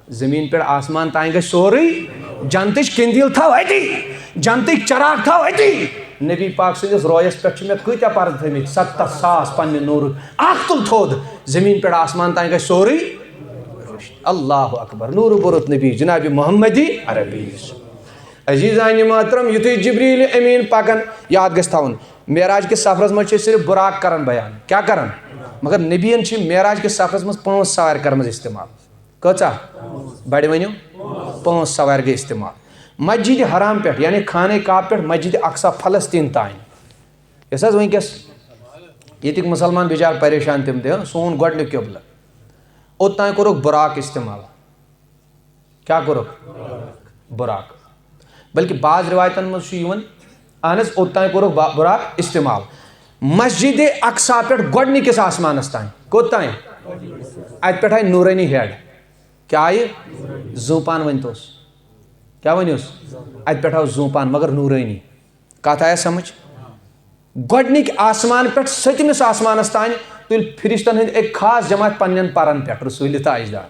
زٔمیٖن پٮ۪ٹھ آسمان تام گژھِ سورُے۔ جنتٕچ قندیل تھاو أتی، جنتٕکۍ چراغ تھاو أتی۔ نبی پاک سٕنٛدِس رویس پٮ۪ٹھ چھِ مےٚ کۭتیاہ پردٕ تھٲومٕتۍ؟ ستتھ ساس پننہِ نوٗرُک۔ اکھ تُل تھوٚد، زٔمیٖن پٮ۪ٹھ آسمان تام گژھِ سورُے۔ اللہ اکبر، نوٗر بوٚرُت نبی جناب محمدی عربی۔ عزیزانِ محترم، یُتھُے جبریل امین پکان، یاد گژھِ تھاوُن، معراج کِس سفرس منٛز چھِ أسۍ صرف براق کران بیان۔ کیٛاہ کران؟ مگر نبیَن چھِ معراج کِس سفرس منٛز پانٛژھ سوارِ کرمٕژ استعمال۔ کۭژاہ؟ بڑِ ؤنِو۔ پانٛژھ سوارِ گٔے استعمال۔ مسجد حرام پٮ۪ٹھ، یعنی خانہ کعبہ پٮ۪ٹھ مسجد اقصی فلسطین تام۔ یۄس حظ وٕنکیٚس ییٚتِکۍ مُسلمان بِچار پریشان، تِم تہِ، سون گۄڈٕنیُک قبلہٕ۔ اوٚتام کوٚرُکھ براق استعمال۔ کیٛاہ کوٚرُکھ؟ براق۔ بلکہِ بعض رِوایتَن منٛز چھُ یِوان، اہن حظ، اوٚتام کوٚرُکھ با-، براق استعمال۔ مسجد اقصی پٮ۪ٹھ گۄڈٕنِکِس آسمانَس تام۔ کوٚت تام؟ اَتہِ پٮ۪ٹھ آیہِ نوٗرٲنی ہیڈ۔ کیٛاہ آیہِ؟ زوٗپان ؤنۍ توس۔ کیٛاہ ؤنِوس؟ اَتہِ پٮ۪ٹھ آو زوٗپان، مگر نوٗرٲنی۔ کتھ آیا سمجھ؟ گۄڈنِکۍ آسمان پٮ۪ٹھ سٔتمِس آسمانس تام تُلۍ فرشتن ہٕنٛدۍ أکۍ خاص جماعت پننٮ۪ن پرن پٮ۪ٹھ رسول تاجدار۔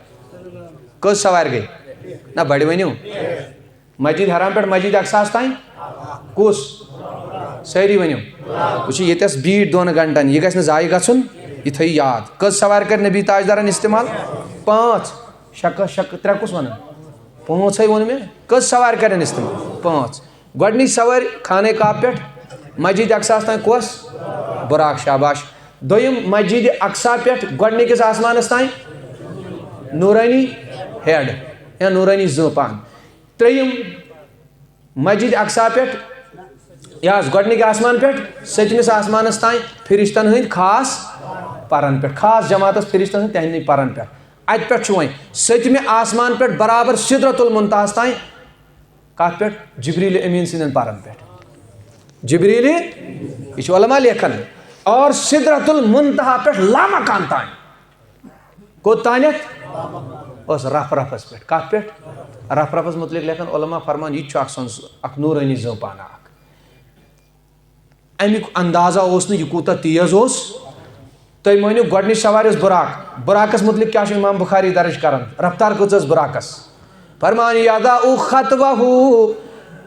کٔژ سوارِ گٔے؟ نہ، بڑِ ؤنِو۔ مسجد حرام پٮ۪ٹھ مسجد اقصاہس تام کُس؟ سٲری ؤنِو۔ وٕچھِو، ییٚتٮ۪س بیٖٹھ دۄن گھنٹن، یہِ گژھِ نہٕ ضایع گژھُن، یہِ تھٲیِو یاد۔ کٔژ سوارِ کٔرۍ نبی تاجدارن استعمال؟ پانٛژھ۔ شکہٕ، شکہٕ، ترٛےٚ کُس ونان؟ پانٛژھے ووٚن مےٚ۔ کٔژ سوارِ کٔرِن استعمال؟ پانٛژھ۔ گۄڈٕنِچ سوٲرۍ خانہ کعبہ پٮ۪ٹھ مسجد اقصاہس تام کۄس؟ براق، شاباش۔ دوٚیِم، مسجد اقصی پٮ۪ٹھ گۄڈٕنِکِس آسمانس تام نورانی ہیڈ یا نورانی زٲپان۔ ترٛیٚیِم، مسجد اقصی پٮ۪ٹھ، یہِ حظ گۄڈٕنِکۍ آسمان پٮ۪ٹھ سٔتمِس آسمانس تام فرشتن ہٕنٛدۍ خاص پرن پٮ۪ٹھ، خاص جماعتس فرشتن ہٕنٛدۍ تِہنٛدۍ پرن پٮ۪ٹھ۔ اتہِ پٮ۪ٹھ چھُ وۄنۍ سٔتمہِ آسمان پٮ۪ٹھ برابر سدرۃ المنتہاس تام۔ کتھ پٮ۪ٹھ؟ جبریل امین سٕنٛدٮ۪ن پرن پٮ۪ٹھ۔ جبریل، یہِ چھُ علماء لیکھان، اور سدرۃ المنتہا پٮ۪ٹھ لامکان تام۔ کوٚت تانٮ۪تھ؟ اوس رف رفس پٮ۪ٹھ۔ کتھ پٮ۪ٹھ؟ رف رفس متعلق لیکھان علماء، فرمان، یہِ تہِ چھُ اکھ سُہ، اکھ نورانی زٲپانہ اکھ۔ امیُک اندازہ اوس نہٕ یہِ کوٗتاہ تیز اوس۔ تُہۍ مٲنِو، گۄڈٕنِچ سوارِ ٲس براق۔ براقس متعلق کیٛاہ چھُ امام بخاری درج کران؟ رفتار کۭژ ٲس براقس؟ فرمان، یضع خطوہ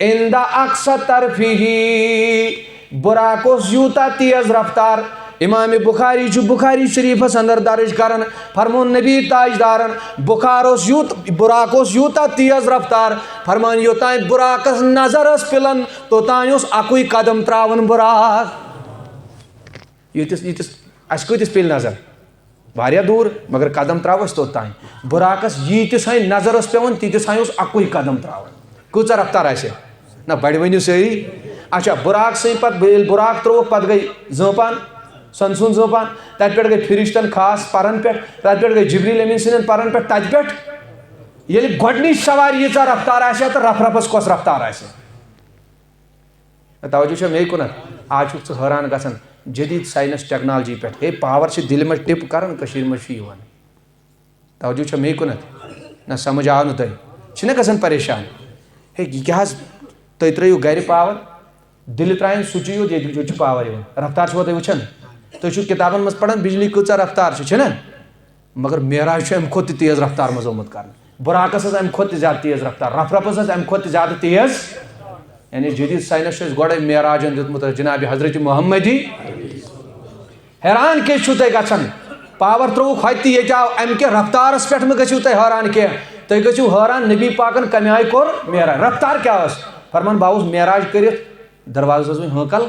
عند اقصی طرفہ۔ براق اوس یوٗتاہ تیز رفتار۔ امام بخاری چھُ بخاری شریفس اندر درج کران، فرمون نبی تاجدارن، بخار اوس یوٗت-، براق اوس یوٗتاہ تیز رفتار، فرمان، یوٚتام براقس نظر ٲس پِلان، توٚتام اوس اکُے قدم تراوان براق۔ ییٖتِس، ییٖتِس، اَسہِ کۭتِس پیٚلہِ نظر؟ واریاہ دوٗر، مگر قدم ترٛاوو أسۍ توٚت تام۔ براقس ییٖتِس ہَے نظر ٲس پٮ۪وان، تیٖتِس ہَے اوس اَکُے قدم ترٛاوان۔ کۭژاہ رفتار آسہِ؟ نہ، بڑِ ؤنِو سٲری۔ اچھا، براق سٕے پتہٕ، ییٚلہِ براق ترٛووُکھ، پتہٕ گٔے زٲپان، سۄنہٕ سُنٛد زٲپان، تَتہِ پٮ۪ٹھ گٔے فرشتن خاص پرن پٮ۪ٹھ، تَتہِ پٮ۪ٹھ گٔے جبریل امین سٕنٛدٮ۪ن پرن پٮ۪ٹھ، تَتہِ پٮ۪ٹھ ییٚلہِ گۄڈٕنِچ سوارِ ییٖژاہ رفتار آسہِ ہا تہٕ رف رفس کۄس رفتار آسہِ؟ توجہ چھا مے کُنتھ؟ آز چھُکھ ژٕ حٲران گژھان جدید ساینس ٹیکنالوجی پٮ۪ٹھ۔ ہے، پاور چھِ دِلہِ منٛز ٹِپ کران، کٔشیٖرِ منٛز چھُ یِوان۔ توجہ چھا مے کُنتھ؟ نہ، سمجھ آو نہٕ تۄہہِ؟ چھِنہ گژھان پریشان؟ ہے، یہِ کیٛاہ حظ؟ تُہۍ ترٲیِو گرِ پاور، دِلہِ ترٛایَن سُچی یوت، ییٚتہِ یوت چھُ پاور یِوان۔ رفتار چھُوا تُہۍ وٕچھان؟ تُہۍ چھِو کِتابن منٛز پران، بجلی کۭژاہ رفتار چھِ، چھِنہ؟ مگر معراج چھُ اَمہِ کھۄتہٕ تہِ تیز رفتار منٛز آمُت کرنہٕ۔ براقس ٲس اَمہِ کھۄتہٕ تہِ زیادٕ تیز رفتار، رف رفس ٲس اَمہِ کھۄتہٕ تہِ زیادٕ تیز۔ یعنی جدید ساینس چھُ اَسہِ گۄڈے معراجن دیُتمُت، جناب حضرت محمدی۔ حیران کیٛازِ چھِو تُہۍ گژھان؟ پاور ترٛووُکھ ہوٚتہِ تہِ، ییٚتہِ آو، اَمہِ کہِ رفتارس پٮ۪ٹھ مہٕ گٔژھِو تُہۍ حٲران کینٛہہ۔ تُہۍ گٔژھِو حٲران، نبی پاکن کمہِ آیہِ کوٚر معراج۔ رفتار کیٛاہ ٲس؟ فرمان، بہٕ آوُس معراج کٔرِتھ، دروازس ٲس وۄنۍ ہٲنکل۔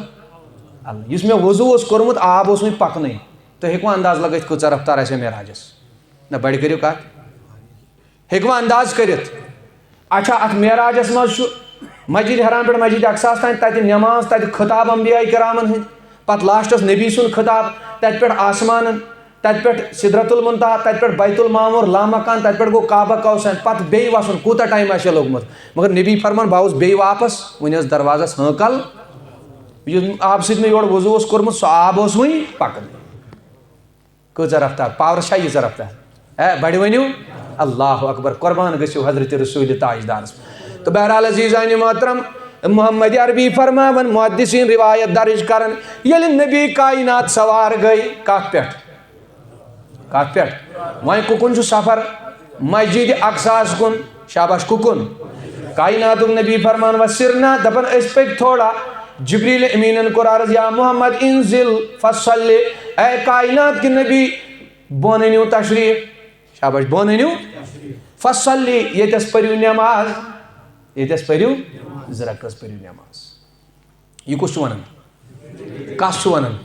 اللہ، یُس مےٚ وضو اوس کوٚرمُت، آب اوس وۄنۍ پکنٕے۔ تُہۍ ہیٚکوا انداز لگٲوِتھ، کۭژاہ رفتار آسہِ ہا معراجس؟ نہ، بڑِ کٔرِو کتھ۔ ہیٚکوا انداز کٔرِتھ؟ اچھا، اتھ معراجس منٛز چھُ مسجد حرام پٮ۪ٹھ مسجد اقصاہس تام، تتہِ نماز، تتہِ خطاب انبیاء کرامن ہٕنٛدۍ، پتہٕ لاسٹس نبی سُنٛد خطاب، تتہِ پٮ۪ٹھ آسمانن، تَتہِ پٮ۪ٹھ سدرت المنتہا، تَتہِ پٮ۪ٹھ بیت المعمور، لامکان، تَتہِ پٮ۪ٹھ گوٚو کعبہ قوسین، پَتہٕ بیٚیہِ وَسُن، کوٗتاہ ٹایم آسہِ ہے لوٚگمُت؟ مگر نبی فرمان، بہٕ آوُس بیٚیہِ واپس، وۄنۍ ٲس دروازس ہٲنکل۔ یُس آبہٕ سۭتۍ مےٚ یورٕ وضو اوس کوٚرمُت، سُہ آب اوس وُنہِ پکان۔ کۭژاہ رفتار، پاورس چھا ییٖژاہ رفتار؟ اے، بڑِ ؤنِو، اللہ اکبر، قربان گٔژھِو حضرت رسول تاجدارس۔ تہٕ بہرحال عزیزانِ محترم، محمد عربی فرماون، محدثین روایت درج کرن، ییٚلہِ نبی کائنات سوار گٔے، کتھ پٮ۪ٹھ؟ کتھ پٮ۪ٹھ؟ وۄنۍ کُکُن چھُ سفر؟ مسجد اقصاہس کُن۔ شاباش، کُکُن؟ کائناتُک نبی فرمان، وسرنا، دپان أسۍ پٔکۍ تھوڑا۔ جبریل امینن کوٚر عرض، یا محمد انزل فصلی، اے کائنات کہِ نبی، بۄن أنِو تشریف۔ شاباش، بۄن أنِو۔ فصلی، ییٚتٮ۪س پٔرِو نٮ۪ماز، ییٚتٮ۪س پٔرِو، زٕ رکعت پٔرِو نٮ۪ماز۔ یہِ کُس چھُ وَنان؟ کَس چھُ وَنان؟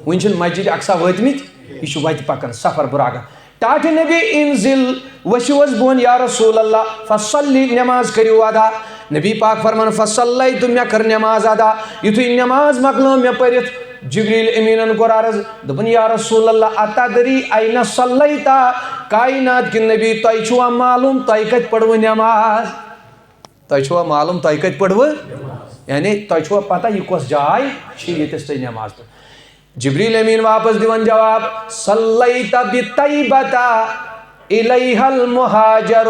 وٕنہِ چھِنہٕ مسجد اقصی وٲتمٕتۍ، یہِ چھُ وَتہِ پَکان، سفر براق۔ ٹاٹھہِ نبی انزل، ؤسِو حظ بۄن یا رسول اللہ، فصلی، نٮ۪ماز کٔرِو ادا۔ نبی پاک فرمان، فصلیت، مےٚ کٔر نٮ۪ماز ادا۔ یُتھُے نٮ۪ماز مۄکلٲو مےٚ پٔرِتھ، جبریل امیٖنَن کوٚر عرض، دوٚپُن، یا رسول اللہ، اتدری این صلیت؟ کائنات کہِ نبی، تۄہہِ چھُوا معلوم تۄہہِ کَتہِ پٔرٕوٕ نٮ۪ماز؟ تۄہہِ چھُوا معلوم تۄہہِ کَتہِ پٔرٕوٕ؟ یعنی تۄہہِ چھُوا پتہ یہِ کۄس جاے چھِ ییٚتٮ۪س تۄہہِ نٮ۪ماز پٔر؟ جبریل امین واپس دِوان جواب، صلیت بطیبہ الیہ المہاجر۔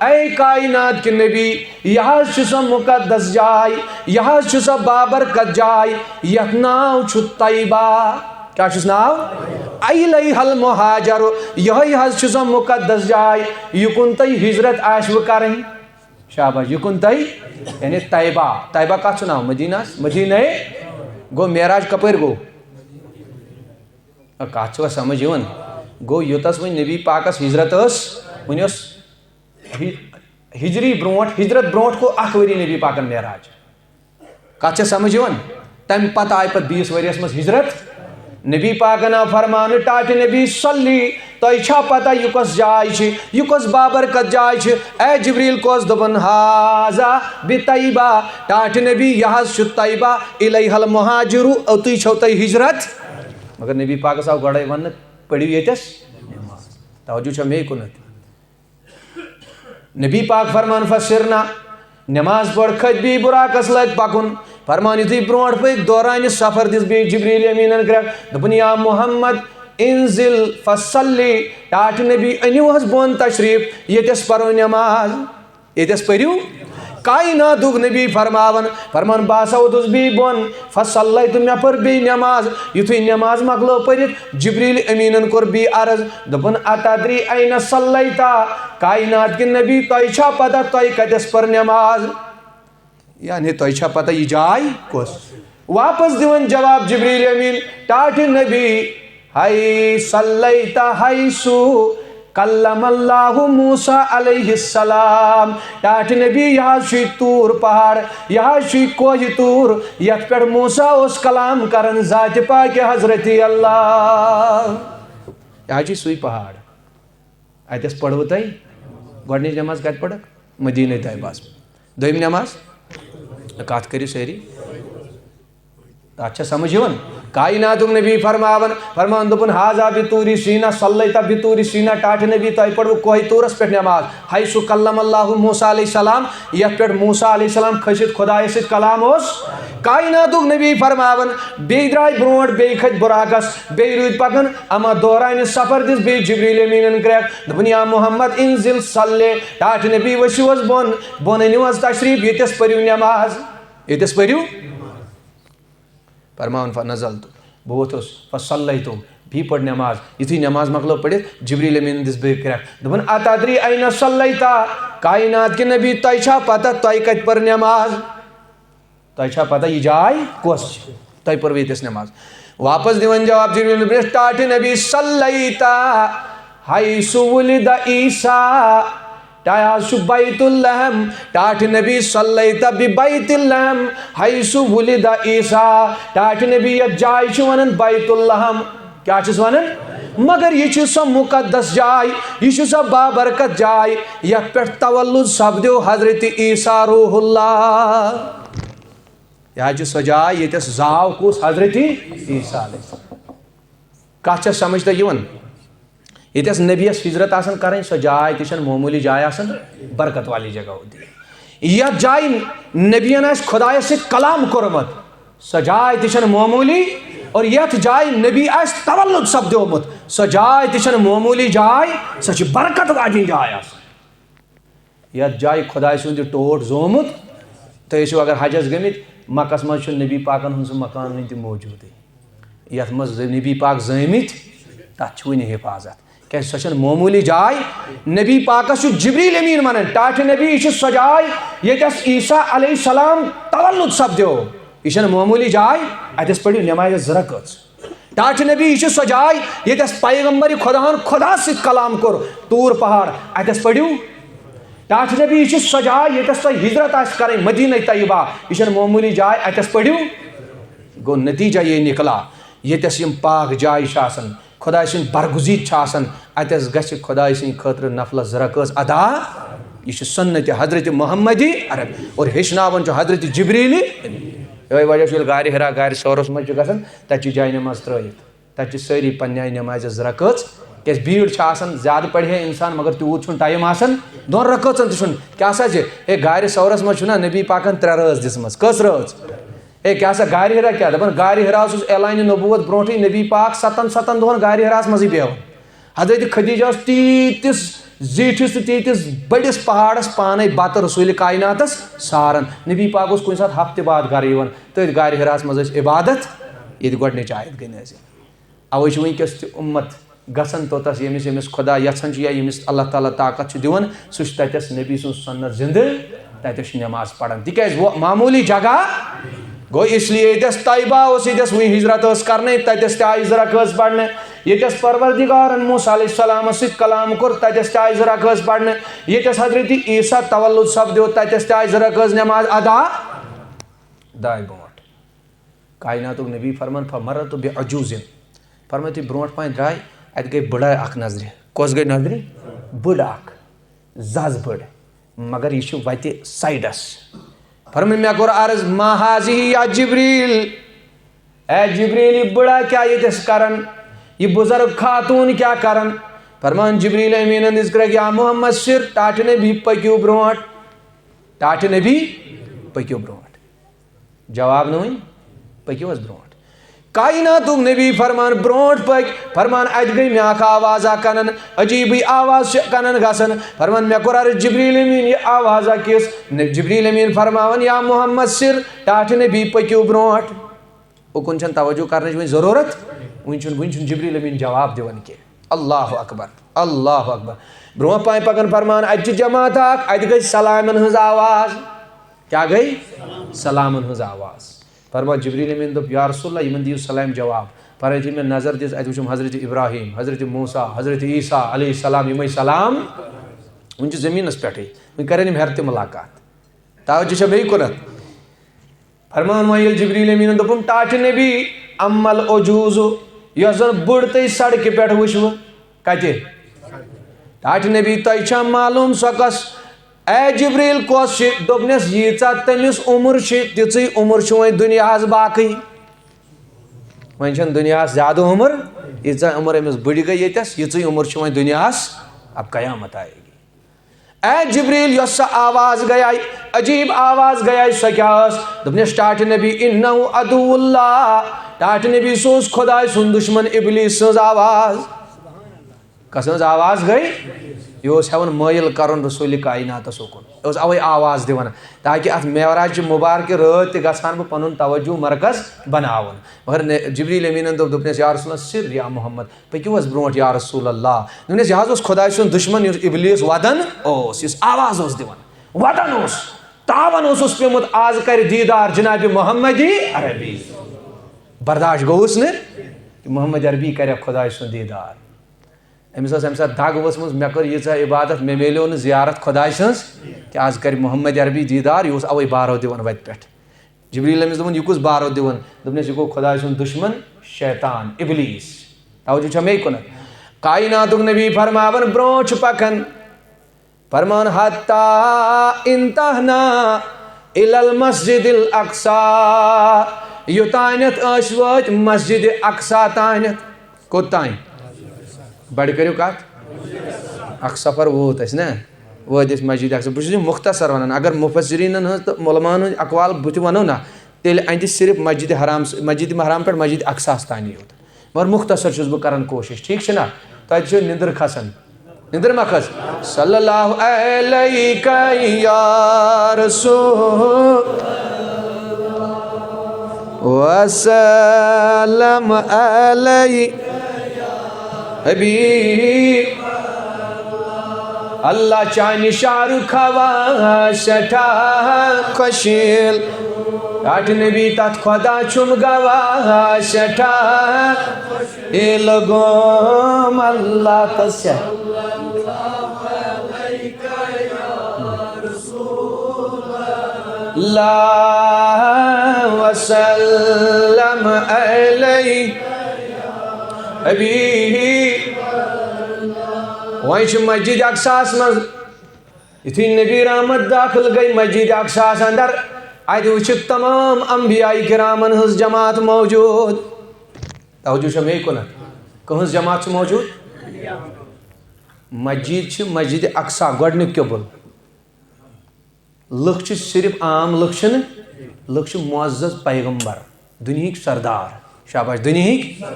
اے کائنات کہِ نبی، یہِ حظ چھِ سۄ مقدس جاے، یہِ حظ چھِ سۄ بابرکت جاے، یتھ ناو چھُ طیبہ۔ کیٛاہ چھُس ناو؟ الیہ المہاجر۔ یِہوٚے حظ چھِ سۄ مقدس جاے، یہِ کُن تۄہہِ ہجرت آسِوٕ کرٕنۍ۔ شاباش، یہِ کُن تۄہہِ، یعنی طیبہ۔ طیبہ کتھ چھُ ناو؟ مدینہ۔ مدینہ گوٚو معراج کپٲرۍ گوٚو؟ آ، کتھ چھُوا سمجھ یِوان؟ گوٚو یوٚتس وۄنۍ نبی پاکس ہجرت ٲس، وۄنۍ اوس ہِ-، ہجری برونٹھ، ہجرت برونٹھ گوٚو اکھ ؤری نبی پاکن معراج۔ کتھ چھےٚ سمجھ یِوان؟ تمہِ پتہٕ آیہِ پتہٕ بیٚیِس ؤریس منٛز ہجرت۔ نبی پاکن آو فرمانہٕ، ٹاٹھہِ نبی صلی، تۄہہِ چھا پتہ یہِ کۄس جاے چھِ، یہِ کۄس بابرکت جاے چھِ؟ اے جبریل کۄس؟ دوٚپُن، ہذا بطیبہ، ٹاٹھہِ نبی، یہِ حظ چھُ طیبہ، الیہ المہاجر، اوٚتُے چھو تۄہہِ ہجرت۔ مگر نبی پاکس آو گۄڈے وننہٕ، پٔرِو ییٚتٮ۪س نماز۔ توجہ چھا مے کُنتھ؟ نبی پاک فرمان، فسرنا، نماز پٔر، کھٔتۍ بیٚیہِ براقس لٲگۍ پکُن۔ فرمان یُتھُے برونٛٹھ پٔکۍ، دورانِ سفر دِژ بیٚیہِ جبریل امیٖنن کرٛٮ۪کھ، دوٚپُن، یا محمد انزل فصلی، ٹاٹھہِ نبی أنِو حظ بۄن تشریف، ییٚتٮ۪س پرو نماز، ییٚتٮ۪س پٔرِو۔ کائناتُک نبی فرماوان، فرمان، بہٕ ہسا ووتُس بیٚیہِ بۄن، فصلیت، مےٚ پٔر بیٚیہِ نماز۔ یُتھُے نماز مۄکلٲو پٔرِتھ، جبریل امیٖنن کوٚر بیٚیہِ عرض، دوٚپُن، اتدری این صلیت؟ کائنات کہِ نبی، تۄہہِ چھا پتہ تۄہہِ کتٮ۪س پٔر نماز؟ یعنی تۄہہِ چھا پتہ یہِ جاے کۄس؟ واپس دِوان جواب جبریل امین، ٹاٹھہِ نبی، حی صلیت حیث کلم اللہ موسیٰ علیہ السلام۔ ٹاٹھہِ نبی، یہِ حظ چھُے طور پہاڑ، یہِ حظ چھُے کوہِ طور، یتھ پٮ۪ٹھ موسیٰ اوس کلام کران ذاتِ پاکِ حضرت اللہ۔ یہِ حظ چھُے سُے پہاڑ۔ اتٮ۪س پٔرٕوٕ تۄہہِ؟ گۄڈٕنِچ نماز کتہِ پٔرٕکھ؟ مدینہ طیبہ ہس۔ دوٚیِم نماز؟ کتھ کٔرِو سٲری۔ اتھ چھا سمجھ یِوان؟ کائناتُک نبی فرماوان، فرمان دوٚپُن، ہذا بطور سینا، صلیت بطور سینا، ٹاٹھہِ نبی، تۄہہِ پٔرٕوٕ کوہِ طورس پٮ۪ٹھ نماز، حیث کلم اللہ موسیٰ علیہ السلام، یتھ پٮ۪ٹھ موسیٰ علیہ السلام کھٔسِتھ خدایس سۭتۍ کلام اوس۔ کائناتُک نبی فرماوان، بیٚیہِ درٛاے برونٛٹھ، بیٚیہِ کھٔتۍ براقس، بیٚیہِ روٗدۍ پکان، اما دورانِ سفر دِژ بیٚیہِ جبریل امیٖنن کرٛٮ۪کھ، دوٚپُن، یا محمد انزل صلی، ٹاٹھہِ نبی ؤسِو حظ بۄن، بۄن أنِو حظ تشریف، ییٚتٮ۪س پٔرِو نماز، ییٚتٮ۪س پٔرِو۔ فرماوان، فنزلت، بہٕ ووٚتھُس، فصلیت، بیٚیہِ پٔر نماز۔ یُتھُے نماز مۄکلٲو پٔرِتھ، جبریل امیٖنن دِژ بیٚیہِ کرٛٮ۪کھ، دوٚپُن، اتدری این صلیت؟ کائنات کہِ نبی، تۄہہِ چھا پتہ تۄہہِ کتہِ پٔر نماز؟ تۄہہِ چھا پتہ یہِ جاے کۄس چھِ؟ تۄہہِ پٔروٕ ییٚتٮ۪س نماز؟ واپس دِوان جواب جبریل، دوٚپنس، ٹاٹھہِ نبی، صلیت حیث ولد عیسیٰ، تۄہہِ حظ چھُ بیت اللحم، ٹاٹھہِ نبی، صلیت ببیت اللحم حیث ولد عیسیٰ، ٹاٹھہِ نبی، یتھ جایہِ چھِ ونان بیت اللحم۔ کیٛاہ چھِس ونان؟ مگر یہِ چھِ سۄ مقدس جاے، یہِ چھِ سۄ بابرکت جاے، یتھ پٮ۪ٹھ تولد سپدیو حضرت عیسیٰ روح اللہ۔ یہِ حظ چھِ سۄ جاے، ییٚتٮ۪س زاو کُس؟ حضرت عیسیٰ علیہ السلام۔ کتھ چھےٚ سمجھ تۄہہِ یِوان؟ ییٚتٮ۪س نبیَس ہجرت آسان کرٕنۍ، سۄ جاے تہِ چھَنہٕ معموٗلی جاے آسان، برکت والی جگہ ہوتی ہے۔ یتھ جایہِ نبیَن آسہِ خۄدایَس سۭتۍ کلام کوٚرمُت، سۄ جاے تہِ چھَنہٕ معموٗلی۔ اور یتھ جایہِ نبی آسہِ تولد سپدیومُت، سۄ جاے تہِ چھَنہٕ معموٗلی جاے، سۄ چھِ برکت واجیٚنۍ جاے آسان۔ یتھ جایہِ خۄداے سُنٛد یہِ ٹوٹھ زومُت، تُہۍ ٲسِو اگر حجس گٔمٕتۍ، مکس منٛز چھُ نبی پاکن ہُنٛد سُہ مکان وُنہِ تہِ موجوٗدٕے، یتھ منٛز نبی پاک زٲمٕتۍ، تتھ چھُ وُنہِ حفاظت۔ کیازِ سۄ چھنہٕ معموٗلی جاے۔ نبی پاکس چھُ جبریل امین ونان، ٹاٹھہِ نبی، یہِ چھِ سۄ جاے ییٚتٮ۪س عیسیٰ علیہ السلام تولد سپدیو۔ یہِ چھنہٕ معموٗلی جاے، اتٮ۪س پٔرِو نمازِ زٕ رکٲژ۔ ٹاٹھہِ نبی، یہِ چھِ سۄ جاے ییٚتٮ۪س پیغمبر خۄداہن خۄدا سۭتۍ کلام کوٚر، طور پہاڑ، اتٮ۪س پٔرِو۔ ٹاٹھہِ نبی، یہِ چھِ سۄ جاے ییٚتٮ۪س تۄہہِ ہجرت آسہِ کرٕنۍ، مدینہ طیبہ، یہِ چھنہٕ معموٗلی جاے، اتٮ۪س پٔرِو۔ گوٚو نتیجہ یہِ نکلا، ییٚتٮ۪س یِم پاک جایہِ چھِ آسان، خۄداے سٕنٛدۍ برگزید چھِ آسان، اتٮ۪س گژھِ خۄداے سٕنٛدِ خٲطرٕ نفلس زٕ رکٲژ ادا۔ یہِ چھِ سنت حضرت محمد عربی اور ہیٚچھناوان چھُ حضرت جبریل۔ یِہوٚے وجہ چھُ ییٚلہِ غارِ حرا، غارِ ثورس منٛز چھُ گژھان، تتہِ چھِ جاے نماز ترٲیِتھ۔ تتہِ چھِ سٲری پننہِ آیہِ نمازِ زٕ رکٲژ، کیازِ بیٖڑ چھِ آسان، زیادٕ پرِ ہے انسان، مگر تیوٗت چھُنہٕ ٹایم آسان، دۄن رکٲژن تہِ چھُنہٕ۔ کیٛاہ سا چھِ؟ ہے، غارِ ثورس منٛز چھُنہ نبی پاکن ترٛےٚ رٲژ دِژمٕژ۔ کٔژ رٲژ؟ ہے، کیٛاہ سا، غارِ حرا کیٛاہ دپان؟ غارِ حرا اوس اعلانِ نبوت برونٹھٕے، نبی پاک ستن ستن دۄہن غارِ حراہس منٛزٕے بیہوان۔ حضرت خدیجہ ٲس تیٖتِس زیٖٹھِس تہٕ تیٖتِس بٔڑِس پہاڑس پانے بتہٕ رسول کائناتس ساران۔ نبی پاک اوس کُنہِ ساتہٕ ہفتہٕ بعد گرٕ یِوان، تٔتھۍ غارِ حراہس منٛز ٲسۍ عبادت۔ ییٚتہِ گۄڈٕنِچ آیت گٔے نٲزِل۔ اوے چھُ وٕنکیٚس تہِ اُمت گژھان توٚتس، ییٚمِس، ییٚمِس خۄدا یژھان چھُ یا ییٚمِس اللہ تعالیٰ طاقت چھُ دِوان، سُہ چھُ تتٮ۪س نبی سٕنٛز سنت زندٕ، تتٮ۪س چھُ نماز پران۔ تِکیازِ وہ معموٗلی جگہ گوٚو، اس لیے ییٚتٮ۪س طیبہ اوس، ییٚتٮ۪س وٕنہِ ہجرت ٲس کرنٕے، تتٮ۪س تہِ آیہِ زٕ رکٲژ پرنہٕ۔ ییٚتٮ۪س پروردگارن موسیٰ علیہ السلامس سۭتۍ کلام کوٚر، تتٮ۪س تہِ آیہِ زٕ رکٲژ پرنہٕ۔ ییٚتٮ۪س حضرت عیسیٰ تولد سپدیو، تتٮ۪س تہِ آیہِ زٕ رکٲژ نماز ادا۔ دعایہِ برونٹھ۔ کائناتُک نبی فرمان، "فمررت بعجوز"۔ فرمٲیِو تُہۍ برونٛٹھ پہن درٛاے، اَتہِ گٔے بٕڑ اکھ نظرِ۔ کۄس گٔے نظرِ؟ بٕڑ اکھ، زَز بٕڑ۔ مگر یہِ چھِ وَتہِ سایڈَس۔ فرمٲیِو، مےٚ کوٚر عرض، "ما هذه یا جبریل؟" اے جبریل، یہِ بٕڑا کیٛاہ ییٚتٮ۪س کران؟ یہِ بُزرگ خاتوٗن کیٛاہ کران؟ فرمان جبریل امیٖنَن دِژ کرٛٮ۪کھ، "یا محمد سِر، ٹاٹھہِ نبی پٔکِو برونٛٹھ۔ ٹاٹھہِ نبی پٔکِو برونٛٹھ۔" جواب نہٕ وٕنہِ، پٔکِو حظ برونٛٹھ۔ کائناتُک نبی فرمان برونٛٹھ پٔکۍ، فرمان اَتہِ گٔے مےٚ اکھ آوازا کنن، عجیٖبٕے آواز چھِ کنن گژھان۔ فرمان مےٚ کوٚر عرض جبریل امیٖن یہِ آوازا کِژھ؟ نہ، جبریل امیٖن فرماوان یا محمد سِر، ٹاٹھہِ نبی پٔکِو برونٛٹھ۔ اُکُن چھَنہٕ توجہ کرنٕچ وٕنہِ ضروٗرت، وٕنہِ چھُنہٕ، وٕنہِ چھُنہٕ جبریل امیٖن جواب دِوان کینٛہہ۔ اللہ اکبر، اللہ اکبر۔ برونٛہہ پہن پکان فرمان، اَتہِ چھِ جماعت اکھ، اَتہِ گٔے سلامن ہٕنٛز آواز۔ کیٛاہ گٔے؟ سلامن ہٕنٛز آواز۔ فرمان جبریل امیٖن دوٚپ، یا رسول اللہ، یِمن دِیِو سلام جواب۔ پران یُتھُے مےٚ نظر دِژ، اَتہِ وُچھُم حضرت ابراہیم، حضرت موسیٰ، حضرت عیسیٰ علیہ السلام، یِمے سلام۔ وُنہِ چھِ زٔمیٖنس پٮ۪ٹھٕے، وُنہِ کرن یِم ہیرِ تہِ ملاقات۔ توجہ چھا بیٚیہِ کُنتھ؟ فرمان وۄنۍ ییٚلہِ جبریل امیٖنن دوٚپُن، ٹاٹھہِ نبی، اما العجوز، یۄس زن بٕڑ تُہۍ سڑکہِ پٮ۪ٹھ وٕچھوٕ، کتہِ؟ ٹاٹھہِ نبی، تۄہہِ چھا معلوم سۄ کۄس؟ اے جبریل، کۄس چھِ؟ دوٚپنس، ییٖژاہ تٔمِس عمر چھِ، تِژٕے عمر چھِ وۄنۍ دُنیاہس باقٕے۔ وۄنۍ چھَنہٕ دُنیاہس زیادٕ عمر، ییٖژاہ عمر أمِس بٕڑِ گٔے ییٚتٮ۪س، یِژٕے عمر چھِ وۄنۍ دُنیاہس، اب قیامت آئے گی۔ اے جبریل، یۄس سۄ آواز گٔیے، عجیٖب آواز گٔیے، سۄ کیٛاہ ٲس؟ دوٚپنس، ٹاٹھہِ نبی، انہ عدو اللہ، ٹاٹھہِ نبی، سُہ اوس خۄداے سُنٛد دُشمن، ابلیس سٕنٛز آواز۔ کس ہٕنٛز آواز گٔے؟ یہِ اوس ہٮ۪وان مٲیِل کرُن رسول کائناتس اُکُن۔ یہِ اوس اوے آواز دِوان، تاکہِ اتھ معراج چہِ مبارکہِ رٲژ تہِ گژھان بہٕ پنُن توجہ مرکز بناوُن۔ مگر نے-، جبریل امیٖنن دوٚپ، دوٚپنس، یا رسول اللہ، سِر یا محمد، پٔکِو حظ برونٛٹھ یا رسول اللہ۔ دوٚپنس، یہِ حظ اوس خۄداے سُنٛد دُشمن، یُس ابلیس ودان اوس، یُس آواز اوس دِوان، ودان اوس، تاون اوسُس پیومُت، از کرِ دیٖدار جناب محمد عربی۔ برداشت گوٚوُس نہٕ، محمد عربی کرِ خۄداے سُنٛد دیٖدار۔ أمِس ٲس اَمہِ ساتہٕ دگ ؤژھمٕژ، مےٚ کٔر ییٖژاہ عبادت، مےٚ میلیو نہٕ زیارت خۄداے سٕنٛز، کہِ از کرِ محمد عربی دیٖدار۔ یہِ اوس اوے بارو دِوان وتہِ پٮ۪ٹھ۔ جبریل أمِس دوٚپُن، یہِ کُس بارو دِوان؟ دوٚپنس، یہِ گوٚو خۄداے سُنٛد دُشمن، شیطان، ابلیس۔ توجہ چھا مے کُنتھ؟ کائناتُک نبی فرماوان، برونٛہہ چھُ پکان۔ فرمان، حتی انتہنا الی المسجد الاقصی، یوٚتانٮ۪تھ أسۍ وٲتۍ مسجد اقصی تانٮ۪تھ۔ کوٚت تام؟ بڑٕ کٔرِو کتھ۔ اکھ سفر ووت اسہِ نا، وٲتۍ أسۍ مسجد اقصی۔ بہٕ چھُس یہِ مختصر ونان، اگر مفسرینن ہٕنٛز تہٕ علماہن ہٕنٛز اقوال بہٕ تہِ ونو نا، تیٚلہِ اندِ صرف مسجد حرام، مسجد حرام پٮ۪ٹھ مسجد اقصاہس تانی یوت۔ مگر مختصر چھُس بہٕ کران کوٗشش، ٹھیٖک چھُ نا؟ تۄہہِ چھو نِندٕر کھسان۔ نِندٕر ما کھٔژ؟ صلی اللہ علیک یا رسول وسلم علیہ حبیب۔ اللہ چانہِ شعرُک ہوا سٮ۪ٹھاہ خۄشیٖل۔ ٹاٹھ نبی تتھ خۄدا چھُم گواہ سٮ۪ٹھاہ۔ اے لگوم اللہ تس۔ اللہ وسلم علیہ حبیب۔ وۄنۍ چھِ مسجد اقصاہس منٛز، یُتھُے نبی رحمت داخل گٔے مسجد اقصاہس اندر، اتہِ وٕچھِکھ تمام انبیاء کرامن ہٕنٛز جماعت موجود۔ توجہ چھا مے کُنتھ؟ کٕہٕنٛز جماعت چھِ موجود؟ مسجد چھِ مسجد اقصی، گۄڈٕنیُک قبل۔ لُکھ چھِ صرف عام لُکھ چھِنہٕ، لُکھ چھِ معزز پیغمبر، دُنہِکۍ سردار۔ شاباش، دُنہِکۍ۔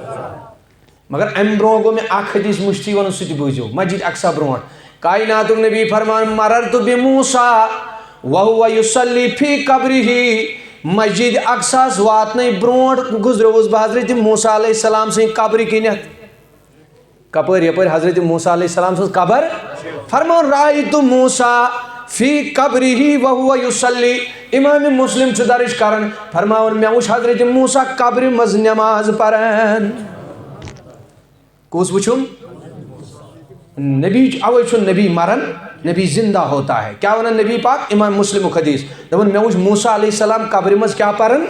مگر امہِ برونٛہہ گوٚو مےٚ اکھ حدیث مُشتی ونُن، سُہ تہِ بوٗزِو۔ مسجد اقصی برونٛٹھ کائناتُک نبی فرمان، مررت بموسیٰ وہو یصلی فی قبرہ۔ مسجد اقصیس واتنَے برونٛٹھ گُزریووُس بہٕ حضرت موسیٰ علیہ السلام سٕنٛدِ قبرِ کِنٮ۪تھ۔ کپٲرۍ؟ یپٲرۍ حضرت موسیٰ علیہ السلام سٕنٛز قبر۔ فرمان، رأیت موسیٰ فی قبرہ وہو یصلی۔ امام مسلم چھُ درج کران، فرماوان، مےٚ وُچھ حضرت موسیٰ قبرِ منٛز نماز پران۔ کُس وُچھُم؟ نبی چھُ، اوے چھُ نبی مران، نبی زندہ ہوتا ہے۔ کیٛاہ ونان نبی پاک؟ امام مسلمُک حدیث۔ دپان، مےٚ وُچھ موسیٰ علیہ السلام قبرِ منٛز کیٛاہ پران؟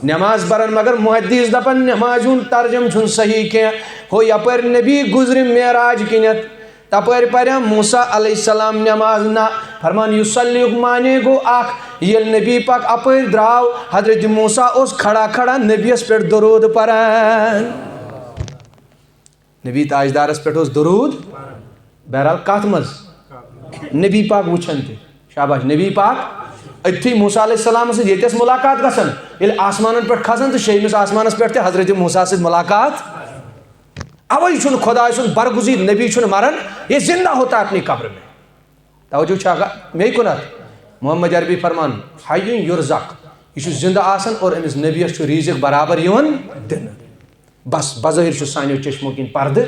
نماز پران۔ مگر محدث دپان، نمازِ ہُنٛد ترجمہٕ چھُنہٕ صحیح کینٛہہ۔ ہو یپٲرۍ نبی گُزرِ معراج کِنٮ۪تھ، تپٲرۍ پریا موسیٰ علیہ السلام نماز؟ نہ۔ فرمان، یصلی یُک معنی گوٚو اکھ، ییٚلہِ نبی پاک اپٲرۍ درٛاو، حضرت موسیٰ اوس کھڑا کھڑا نبیَس پٮ۪ٹھ درود پران۔ نبی تاجدارس پٮ۪ٹھ اوس درود۔ بہرحال کتھ منٛز؟ نبی پاک وٕچھان تہِ۔ شاباش، نبی پاک أتھی موسیٰ علیہ السلام سۭتۍ ییٚتہِ ٲس ملاقات گژھان، ییٚلہِ آسمانن پٮ۪ٹھ کھسان تہٕ شیٚیمِس آسمانس پٮ۪ٹھ تہِ حضرت موسیٰ سۭتۍ ملاقات۔ اوے چھُنہٕ خداے سُنٛد برگزیدٕ نبی چھُنہٕ مران، یہ زندہ ہوتا ہے اپنی قبر میں۔ توجہ چھا گا-، مے کُنتھ؟ محمد عربی فرمان، حی یرزق، یہِ چھُ زندہ آسان اور أمِس نبیَس چھُ رزق برابر یِوان دِنہٕ۔ بس بظٲہر چھُ سانیو چشمو کِنۍ پردٕ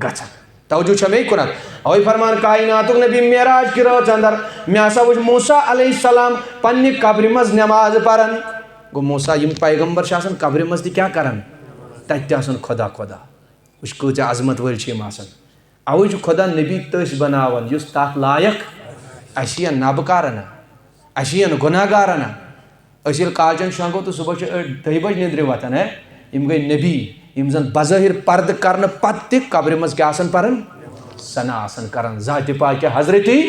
گژھان۔ توجہ چھا مے کُنتھ؟ اوے فرمان کائناتُک نبی معراج کہِ رٲژ اندر، مےٚ ہسا وُچھ موسیٰ علیہ السلام پننہِ قبرِ منٛز نماز پران۔ گوٚو موسیٰ، یِم پیغمبر چھِ آسان قبرِ منٛز تہِ کیٛاہ کران؟ تتہِ تہِ آسان خدا خدا۔ وٕچھ کۭژاہ عظمت وٲلۍ چھِ یِم آسان۔ اوے چھُ خدا نبی تٔسۍ بناوان یُس تتھ لایق۔ اسہِ یِن نبہٕ کارن، اسہِ یِن گناہ گارن۔ أسۍ ییٚلہِ کالچن شۄنٛگو تہٕ صُبحس چھِ أڑۍ دَہہِ بجہِ نِندرِ وۄتھان، ہے، یِم گٔے نبی، یِم زن بظٲہر پردٕ کرنہٕ پتہٕ تہِ قبرِ منٛز کیٛاہ آسان پران؟ ثنا آسان کران ذاتِ پاکہِ حضرتی۔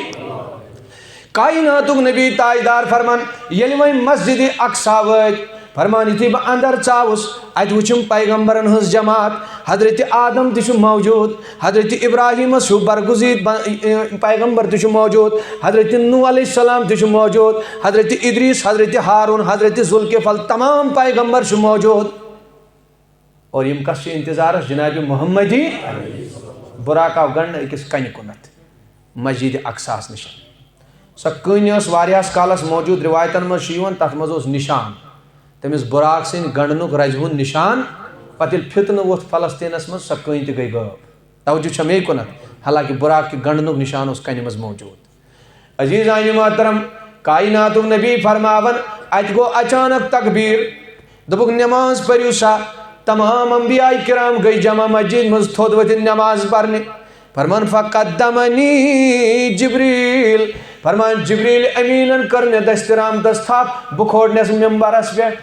کائناتُک نبی تاجدار فرمان، ییٚلہِ وۄنۍ مسجدِ اقصی وٲتۍ، فرمان، یُتھُے بہٕ اندر ژاوُس، اتہِ وُچھُم پیغمبرن ہٕنٛز جماعت۔ حضرت آدم تہِ چھُ موجود، حضرت ابراہیمس ہیوٗ برگزیدٕ ب-، پیغمبر تہِ چھُ موجود، حضرت نوح علیہ السلام تہِ چھُ موجود، حضرت ادریس، حضرت ہارون، حضرت ذوالکفل، تمام پیغمبر چھِ موجود۔ اور یِم کس چھِ انتظارس؟ جناب محمدی۔ براق آو گنڈنہٕ أکِس کنہِ کُنتھ مسجد اقصاہس نِش۔ سۄ کٔنۍ ٲس واریاہس کالس موجود، روایتن منٛز چھُ یِوان، تتھ منٛز اوس نشان۔ تٔمِس براق سٕنٛدِ گنڈنُک رزِ ہُنٛد نشان۔ پتہٕ ییٚلہِ فتنہٕ ووٚتھ فلسطینس منٛز، سۄ کٔنۍ تہِ گٔے غٲب۔ توجہ چھا مے کُنتھ؟ حالانکہ براق کہِ گنڈنُک نشان اوس کنہِ منٛز موجود۔ عزیزانِ محترم، کائناتُک نبی فرماوان، اتہِ گوٚو اچانک تکبیر، دوٚپُکھ، نماز پٔرِو سا۔ تمام انبیاء کرام گٔے جمع مسجد منٛز، تھوٚد ؤتھِتھ نماز پرنہِ۔ فرمان، فقدمنی جبریل، فرمان، جبریل امیٖنن کٔر مےٚ دستِ رحمتس تھپھ، بہٕ کھوٚرنس ممبرس پٮ۪ٹھ۔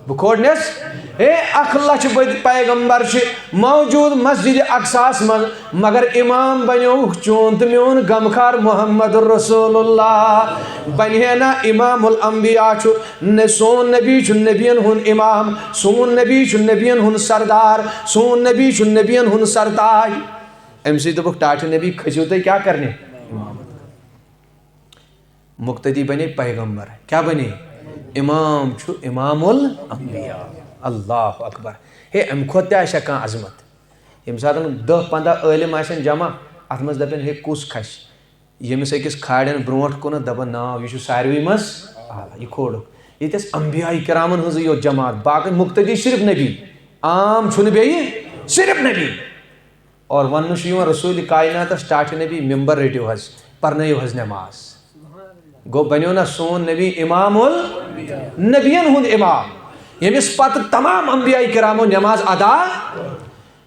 بہٕ کھوڑنس، ہے، اکھ لچھ بٔدۍ پیغمبر چھِ موجود مسجد اقصاہس منٛز، مگر امام بنیووُکھ چون تہٕ میون غمخار محمد رسول اللہ۔ بنہِ ہے نا امام الانبیاء چھُ، نہ سون نبی چھُ نبین ہُنٛد امام، سون نبی چھُ نبین ہُنٛد سردار، سون نبی چھُ نبین ہُنٛد سرتاج۔ أمۍ سٕے دوٚپُکھ، ٹاٹھہِ نبی، کھٔسِو تُہۍ کیٛاہ کرنہِ؟ مقتدی بنے پیغمبر۔ کیا بنے؟ امام چھُ امام الانبیاء۔ اللہ اکبر۔ ہے، امہِ کھۄتہٕ تہِ آسیا کانٛہہ عظمت؟ ییٚمہِ ساتہٕ دَہ پنٛداہ عٲلم آسن جمع، اتھ منٛز دپن، ہے، کُس کھسہِ؟ ییٚمِس أکِس کھالن برونٛٹھ کُنتھ، دپن، نا، یہِ چھُ ساروٕے منٛز اعلیٰ، یہِ کھولُکھ۔ ییٚتہِ ٲس انبیاء کرامن ہٕنٛزٕے یوت جماعت، باقٕے مقتدی صرف نبی۔ عام چھُنہٕ بیٚیہِ، صرف نبی۔ اور وننہٕ چھُ یِوان رسول کائناتس ٹاٹھہِ نبی، ممبر رٔٹِو حظ، پرنٲیِو حظ نماز۔ گوٚو بنیو نا سون نبی امام النبین ہُنٛد امام، ییٚمِس پتہٕ تمام انبیاء کرامو نماز ادا۔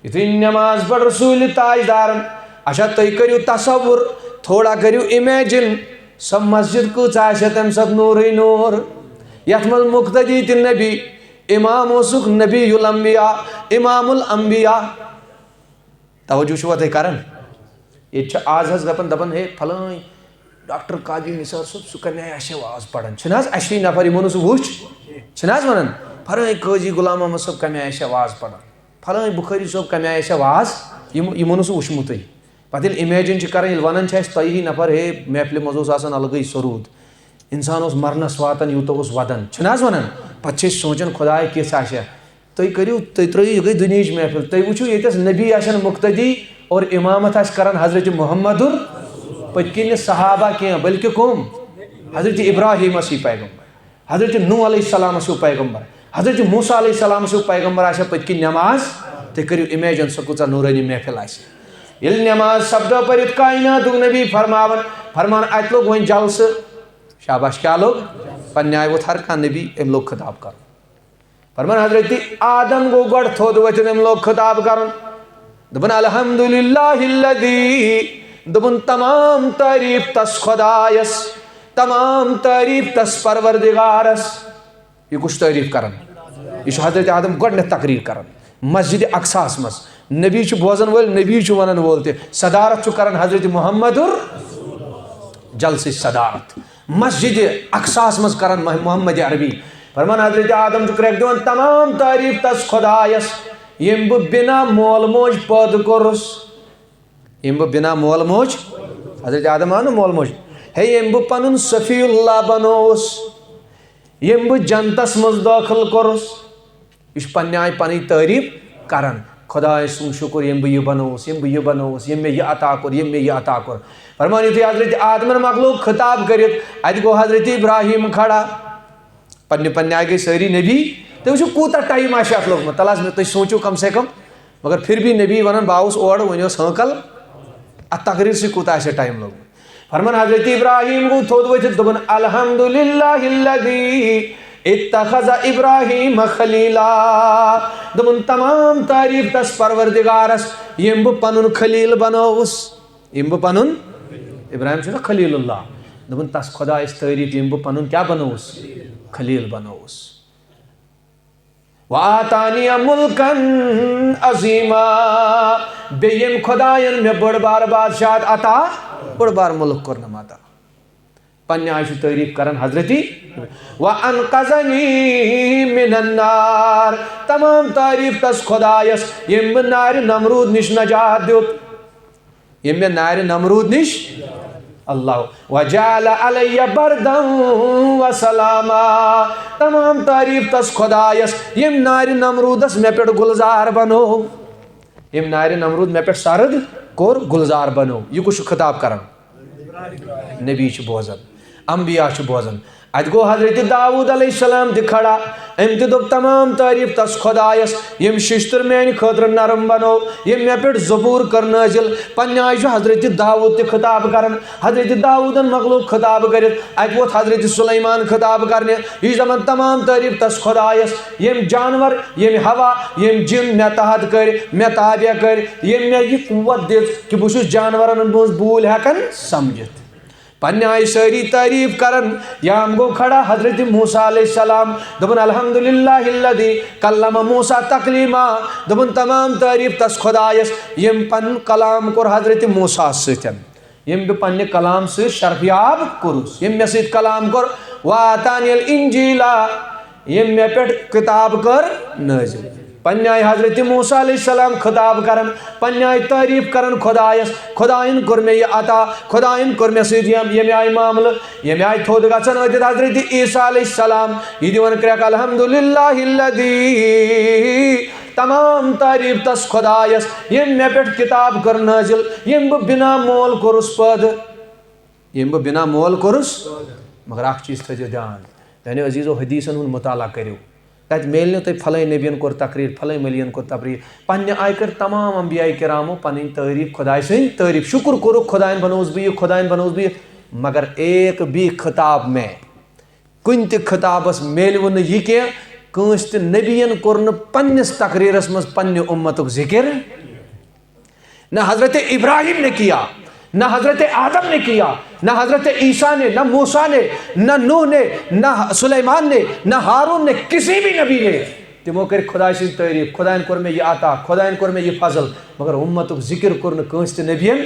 یُتھُے نماز پٔر رسول تاجدارن، اچھا تُہۍ کٔرِو تصور، تھوڑا کٔرِو امیجن، سۄ مسجد کۭژاہ آسہِ تمہِ ساتہٕ نوٗرٕے نوٗر، یتھ منٛز مقتدی تہِ نبی، امام اوسُکھ نبی الانبیاء، امام الانبیاء۔ توجہ چھُوا تُہۍ کران؟ ییٚتہِ چھِ آز حظ دَپان، دَپان، ہے، فلٲنۍ ڈاکٹر قادری نثار صٲب، سُہ کَمہِ آیہِ آسہِ ہا واز پَران؟ چھِنہٕ حظ اَسہِ ہِوۍ نفر یِمو نہٕ سُہ وٕچھ؟ چھِنہٕ حظ وَنان؟ فلٲنۍ قٲضی غلام محمد صٲب کَمہِ آیہِ آسہِ ہا واز پَران؟ فلٲنۍ بُخٲری صٲب کَمہِ آیہِ آسہِ ہا واز؟ یِم، یِمو نہٕ سُہ وٕچھمُتٕے۔ پَتہٕ ییٚلہِ اِمیجِن چھِ کَران، ییٚلہِ وَنان چھِ اَسہِ، تۄہہِ ہِوۍ نفر، ہے، محفلہِ منٛز اوس آسان الگٕے سروٗد۔ اِنسان اوس مَرنَس واتان، یوٗتاہ اوس وَدان۔ چھِنہٕ حظ وَنان؟ پَتہٕ چھِ أسۍ سونٛچان، خۄداے، کِژھ آسہِ ہا؟ تُہۍ کٔرِو، تُہۍ ترٛٲیِو، یہِ گٔے دُنیہٕچ محفل۔ تُہۍ وٕچھِو، ییٚتٮ۪س نبی آسن مقتدی اور امامت آسہِ کران حضرت محمد، پٔتۍ کِنۍ نہٕ صحابہ کینٛہہ، بلکہِ کٕم؟ حضرت ابراہیٖمس ہِوۍ پیغمبر، حضرت نوح علیہ السلامس ہیوٗ پیغمبر، حضرت موسیٰ علیہ السلامس ہیوٗ پیغمبر آسہِ ہا پٔتۍ کِنۍ نماز۔ تُہۍ کٔرِو امیجن، سۄ کۭژاہ نوٗرٲنی محفل آسہِ۔ ییٚلہِ نماز سپدٲو پٔرِتھ، کائناتُک نبی فرماوان، فرمان، اتہِ لوٚگ وۄنۍ جلسہٕ۔ شاباش، کیٛاہ لوٚگ؟ پننہِ آیہِ ووٚتھ ہر کانٛہہ نبی، أمۍ لوٚگ خطاب کرُن۔ فرمان، حضرت آدم گوٚو گۄڈٕ تھوٚد ؤتھِتھ، أمۍ لوگ خطاب کرُن۔ دوٚپُن، "الحمدللہ الذی"، دوٚپُن، "تمام تعریف تس خدایس، تمام تعریف تس پروردگارس۔" یہِ کُس چھُ تعریف کران؟ یہِ چھُ حضرت آدم گۄڈٕنٮ۪تھ تقریر کران مسجد اقصاہس منٛز۔ نبی چھُ بوزن وٲلۍ، نبی چھُ ونن وول تہِ۔ صدارت چھُ کران حضرت محمد جلسٕچ صدارت۔ مسجد اقصاہس منٛز کران مح-، محمد عربی۔ فرمان، حضرت آدم چھُ کرٛٮ۪کھ دِوان، "تمام تعریف تس خدایس، ییٚمۍ بہٕ بنا مول موج پٲدٕ کوٚرُس۔" ییٚمۍ بہٕ بنا مول موج، حضرت آدم آو نہٕ مول موج، ہے، ییٚمۍ بہٕ پنُن صفی اللہ بنووُس، ییٚمۍ بہٕ جنتس منٛز دٲخل کوٚرُس۔ یہِ چھُ پننہِ آیہِ پنٕنۍ تعریف کران۔ خدایہِ سُنٛد شُکر، ییٚمۍ بہٕ یہِ بنووُس، ییٚمۍ بہٕ یہِ بنووُس، ییٚمۍ مےٚ یہِ عطا کوٚر، ییٚمۍ مےٚ یہِ عطا کوٚر۔ فرمان، یُتھُے حضرت آدمن مۄکلوو خطاب کٔرِتھ، اتہِ گوٚو حضرت ابراہیم کھڑا۔ پننہِ پننہِ آیہِ گٔے سٲری نبی۔ تُہۍ وٕچھِو، کوٗتاہ ٹایم آسہِ اتھ لوٚگمُت۔ تَلہٕ حظ، مےٚ، تُہۍ سوٗنٛچِو کم سے کم۔ مگر پھر بھی نبی ونان، "بہٕ آوُس اور، وۄنۍ اوس ہٲنکل۔ اتھ تقریر سۭتۍ کوٗتاہ آسہِ ٹایم لوٚگمُت؟" فرمان، حضرت ابراہیم گوٚو تھوٚد ؤتھِتھ، دوٚپُن، "الحمدللہ الذی اتخذ ابراہیم خلیلا۔" دوٚپُن، "تمام تعریف تس پروردگارس، ییٚمۍ بہٕ پنُن خلیل بنووُس۔" ییٚمۍ بہٕ پنُن، ابراہیم چھُنہ خلیل اللہ، دوٚپُن، تس خدایس تعریف، ییٚمۍ بہٕ پنُن کیٛاہ بنووُس؟ خلیل بنووُس۔ "وآتانی ملکا عظیما"، بیٚیہِ ییٚمۍ خدایَن مےٚ بٔڑ بار بادشاہت عطا، بٔڑ بار مُلک کوٚرنم عطا۔ پننہِ آیہِ چھُ تعریٖف کران حضرتی، "وانقذنی من النار"، تمام تعریٖف تس خدایس ییٚمۍ مےٚ نارِ نمروٗد نِش نجات دیُت۔ ییٚمۍ مےٚ نارِ نمروٗد نِش، اللہ، "وجعل علی بردا و سلاما"، تمام تعریٖف تس خدایس ییٚمۍ نارِ نمروٗدس مےٚ پٮ۪ٹھ گُلزار بنوو، ییٚمۍ نارِ نمروٗد مےٚ پٮ۪ٹھ سرد کوٚر، گُلزار بنوو۔ یہِ کُس چھُ خطاب کران؟ نبی چھُ بوزان، انبیاء چھِ بوزان۔ اتہِ گوٚو حضرت داؤد علیہ السلام تہِ کھڑا۔ أمۍ تہِ دوٚپ تمام تعریٖف تس خدایس، ییٚمۍ ششتٕر میانہِ خٲطرٕ نرم بنوو، ییٚمۍ مےٚ پٮ۪ٹھ زبور کٔر نٲزِل۔ پننہِ آیہِ چھُ حضرت داؤد تہِ خطاب کران۔ حضرت داؤدن مۄکلوو خطاب کٔرِتھ، اتہِ ووت حضرت سلیمان خطاب کرنہِ۔ یہِ چھُ دپان، تمام تعریٖف تس خدایس، ییٚمۍ جانور، ییٚمۍ ہوا، ییٚمۍ جِن مےٚ تحت کٔرۍ، مےٚ تابع کٔرۍ، ییٚمۍ مےٚ یہِ قوت دِژ کہِ بہٕ چھُس جانورن ہٕنٛز بوٗلۍ ہٮ۪کان سمجھِتھ۔ پننہِ آیہِ سٲری تعریٖف کران۔ یام گوٚو کھڑا حضرت موسیٰ علیہ السلام، دوٚپُن، "الحمدللہ الذی کلم موسیٰ تکلیما۔" دوٚپُن، "تمام تعریٖف تس خدایس، ییٚمۍ پنُن کلام کوٚر حضرت موسیٰ سۭتۍ، ییٚمۍ بہٕ پننہِ کلام سۭتۍ شرفیاب کوٚرُس، ییٚمۍ مےٚ سۭتۍ کلام کوٚر، وآتانی الانجیلا، ییٚمۍ مےٚ پٮ۪ٹھ کتاب کٔر نٲزِل۔" پننہِ آیہِ حضرت موسیٰ علیہ السلام خطاب کران، پننہِ آیہِ تعریٖف کران خدایس، "خدایَن کوٚر مےٚ یہِ عطا، خدایَن کوٚر مےٚ سۭتۍ ییٚمہِ، ییٚمہِ آیہِ معاملہٕ۔" ییٚمہِ آیہِ تھوٚد گژھان أتِتھ حضرت عیسیٰ علیہ السلام، یہِ دِوان کرٛٮ۪کھ، "الحمدللہ الذی"، تمام تعریٖف تس خدایس، ییٚمۍ مےٚ پٮ۪ٹھ کتاب کٔر نٲزِل، ییٚمۍ بہٕ بنا مول کوٚرُس پٲدٕ، ییٚمۍ بہٕ بنا مول کوٚرُس۔ مگر اکھ چیٖز تھٲیزیو دیان، میانیو عزیزو، حدیثن ہُنٛد مطالعہ کٔرِو۔ تتہِ میلہِ نہٕ تۄہہِ فلٲنۍ نبین کوٚر تقریر، فلٲنۍ ؤلین کوٚر تقریر۔ پننہِ آیہِ کٔر تمام انبیاء کرامو پنٕنۍ تعریٖف، خدایہِ سٕنٛدۍ تعریٖف، شُکر کوٚرُکھ، خدایَن بنووُس بہٕ یہِ، خدایَن بنووُس بہٕ یہِ۔ مگر ایک بھی خطاب میں، کُنہِ تہِ خطابس میلوٕ نہٕ یہِ کینٛہہ، کٲنٛسہِ تہِ نبین کوٚر نہٕ پننِس تقریرس منٛز پننہِ اُمتُک ذکر۔ نہ حضرت ابراہیم نے کیا، نہ حضرت آدم نے کیا، نہ حضرت عیسیٰ نے، نہ موسیٰ نے، نہ نوح نے، نہ سلیمان نے، نہ ہارون نے، کسی بھی نبی نے۔ تِمو کٔر خدایہِ سٕنٛز تعریٖف، "خدایَن کوٚر مےٚ یہِ عطا، خدایَن کوٚر مےٚ یہِ فضل"، مگر اُمتُک ذکر کوٚر نہٕ کٲنٛسہِ تہِ نبیَن۔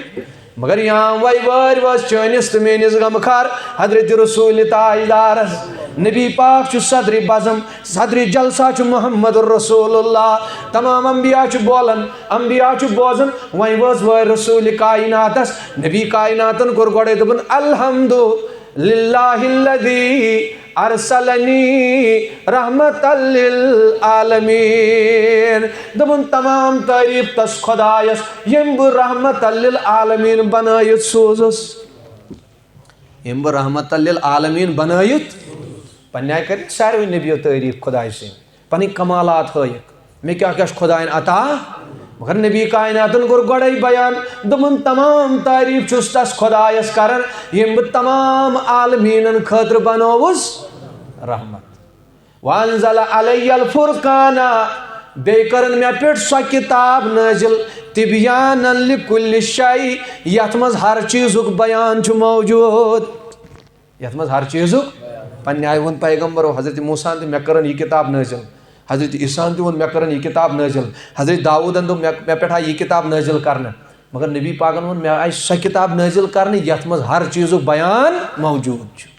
مگر یام وَے وٲرۍ وٲژ چٲنِس تہٕ میٲنِس غمخار حضرت رسول تاجدارس۔ نبی پاک چھُ صدرِ بزم، صدرِ جلسہ چھُ محمد رسول اللہ۔ تمام انبیاء چھُ بولان، انبیاء چھُ بوزان۔ وۄنۍ وٲژ وٲرۍ رسول کائناتس۔ نبی کائناتن کوٚر گۄڈے دوٚپُن، "الحمد للہ الذی ارسلنی رحمت للعالمین۔" دوٚپُن، "تمام تعریٖف تس خدایس، ییٚمۍ بہٕ رحمت للعالمین بنٲیِتھ سوٗزُس۔" ییٚمۍ بہٕ رحمت للعالمین بنٲیِتھ۔ پننہِ آیہِ کٔرِکھ ساروٕے نبیو تعریٖف خدایہِ سٕنٛدۍ، پنٕنۍ کمالات ہٲیِکھ، مےٚ کیٛاہ کیٛاہ چھُ خدایَن عطا۔ مگر نبی کائناتن کوٚر گۄڈَے بیان، دوٚپُن، "تمام تعریٖف چھُس تس خدایس کران، ییٚمۍ بہٕ تمام عالمیٖنن خٲطرٕ بنووُس رحمت۔" وانزل علی الفرقان، بیٚیہِ کٔرٕن مےٚ پٮ۪ٹھ سۄ کِتاب نٲزِل، تبیانا لکل شیء، یَتھ منٛز ہر چیٖزُک بیان چھُ موجود۔ یَتھ منٛز ہر چیٖزُک، پننہِ آیہِ ووٚن پیغمبرو حضرت موسیٰ ہن تہِ، "مےٚ کٔرٕن یہِ کِتاب نٲزِل۔" حضرت عیسیٰ ہن تہِ ووٚن، "مےٚ کٔرٕن یہِ کِتاب نٲزِل۔" حضرت داوٗدن دوٚپ، "مےٚ، مےٚ پٮ۪ٹھ آیہِ یہِ کِتاب نٲزِل کرنہٕ۔" مگر نبی پاکن ووٚن، "مےٚ آیہِ سۄ کِتاب نٲزِل کرنہٕ یَتھ منٛز ہر چیٖزُک بیان موجود چھُ۔"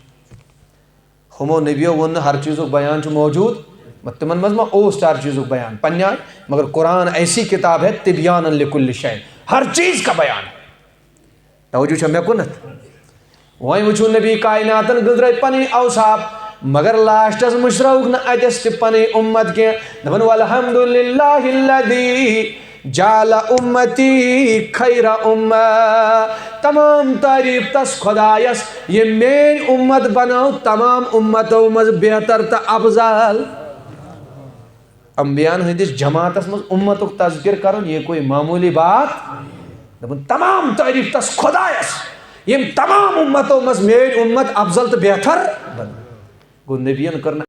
ہُمو نبیو ووٚن نہٕ ہر چیٖزُک بیان چھُ موجود، مگر تِمن منٛز ما اوس ہر چیٖزُک بیان؟ پننہِ آیہِ، مگر قرآن ایسی کتاب ہے تبیانا لکل شیء، ہر چیز کا بیان ہے۔ توجہ چھا مےٚ کُنتھ؟ وۄنۍ وٕچھِو نبی کائناتن گٔنٛزرٲے پنٕنۍ اوصاف، مگر لاسٹس مُشرٲوُکھ نہٕ اتٮ۪س تہِ پنٕنۍ اُمت کینٛہہ۔ دپان، "والحمد للہ الذی جعل امتی خیر امہ۔" تمام تعریٖف تس خدایس، ییٚمۍ میٲنۍ اُمت بنٲو تمام اُمتو منٛز بہتر تہٕ افضل۔ انبیاءن ہٕنٛدِس جماعتس منٛز اُمتُک تذکر کرُن، یہ کوئی معمولی بات؟ دپُن، تمام تعریٖف تس خدایس، ییٚمۍ تمام اُمتو منٛز میٲنۍ اُمت افضل تہٕ بہتر بنٲو۔ گوٚو، نبیَن کٔر نہٕ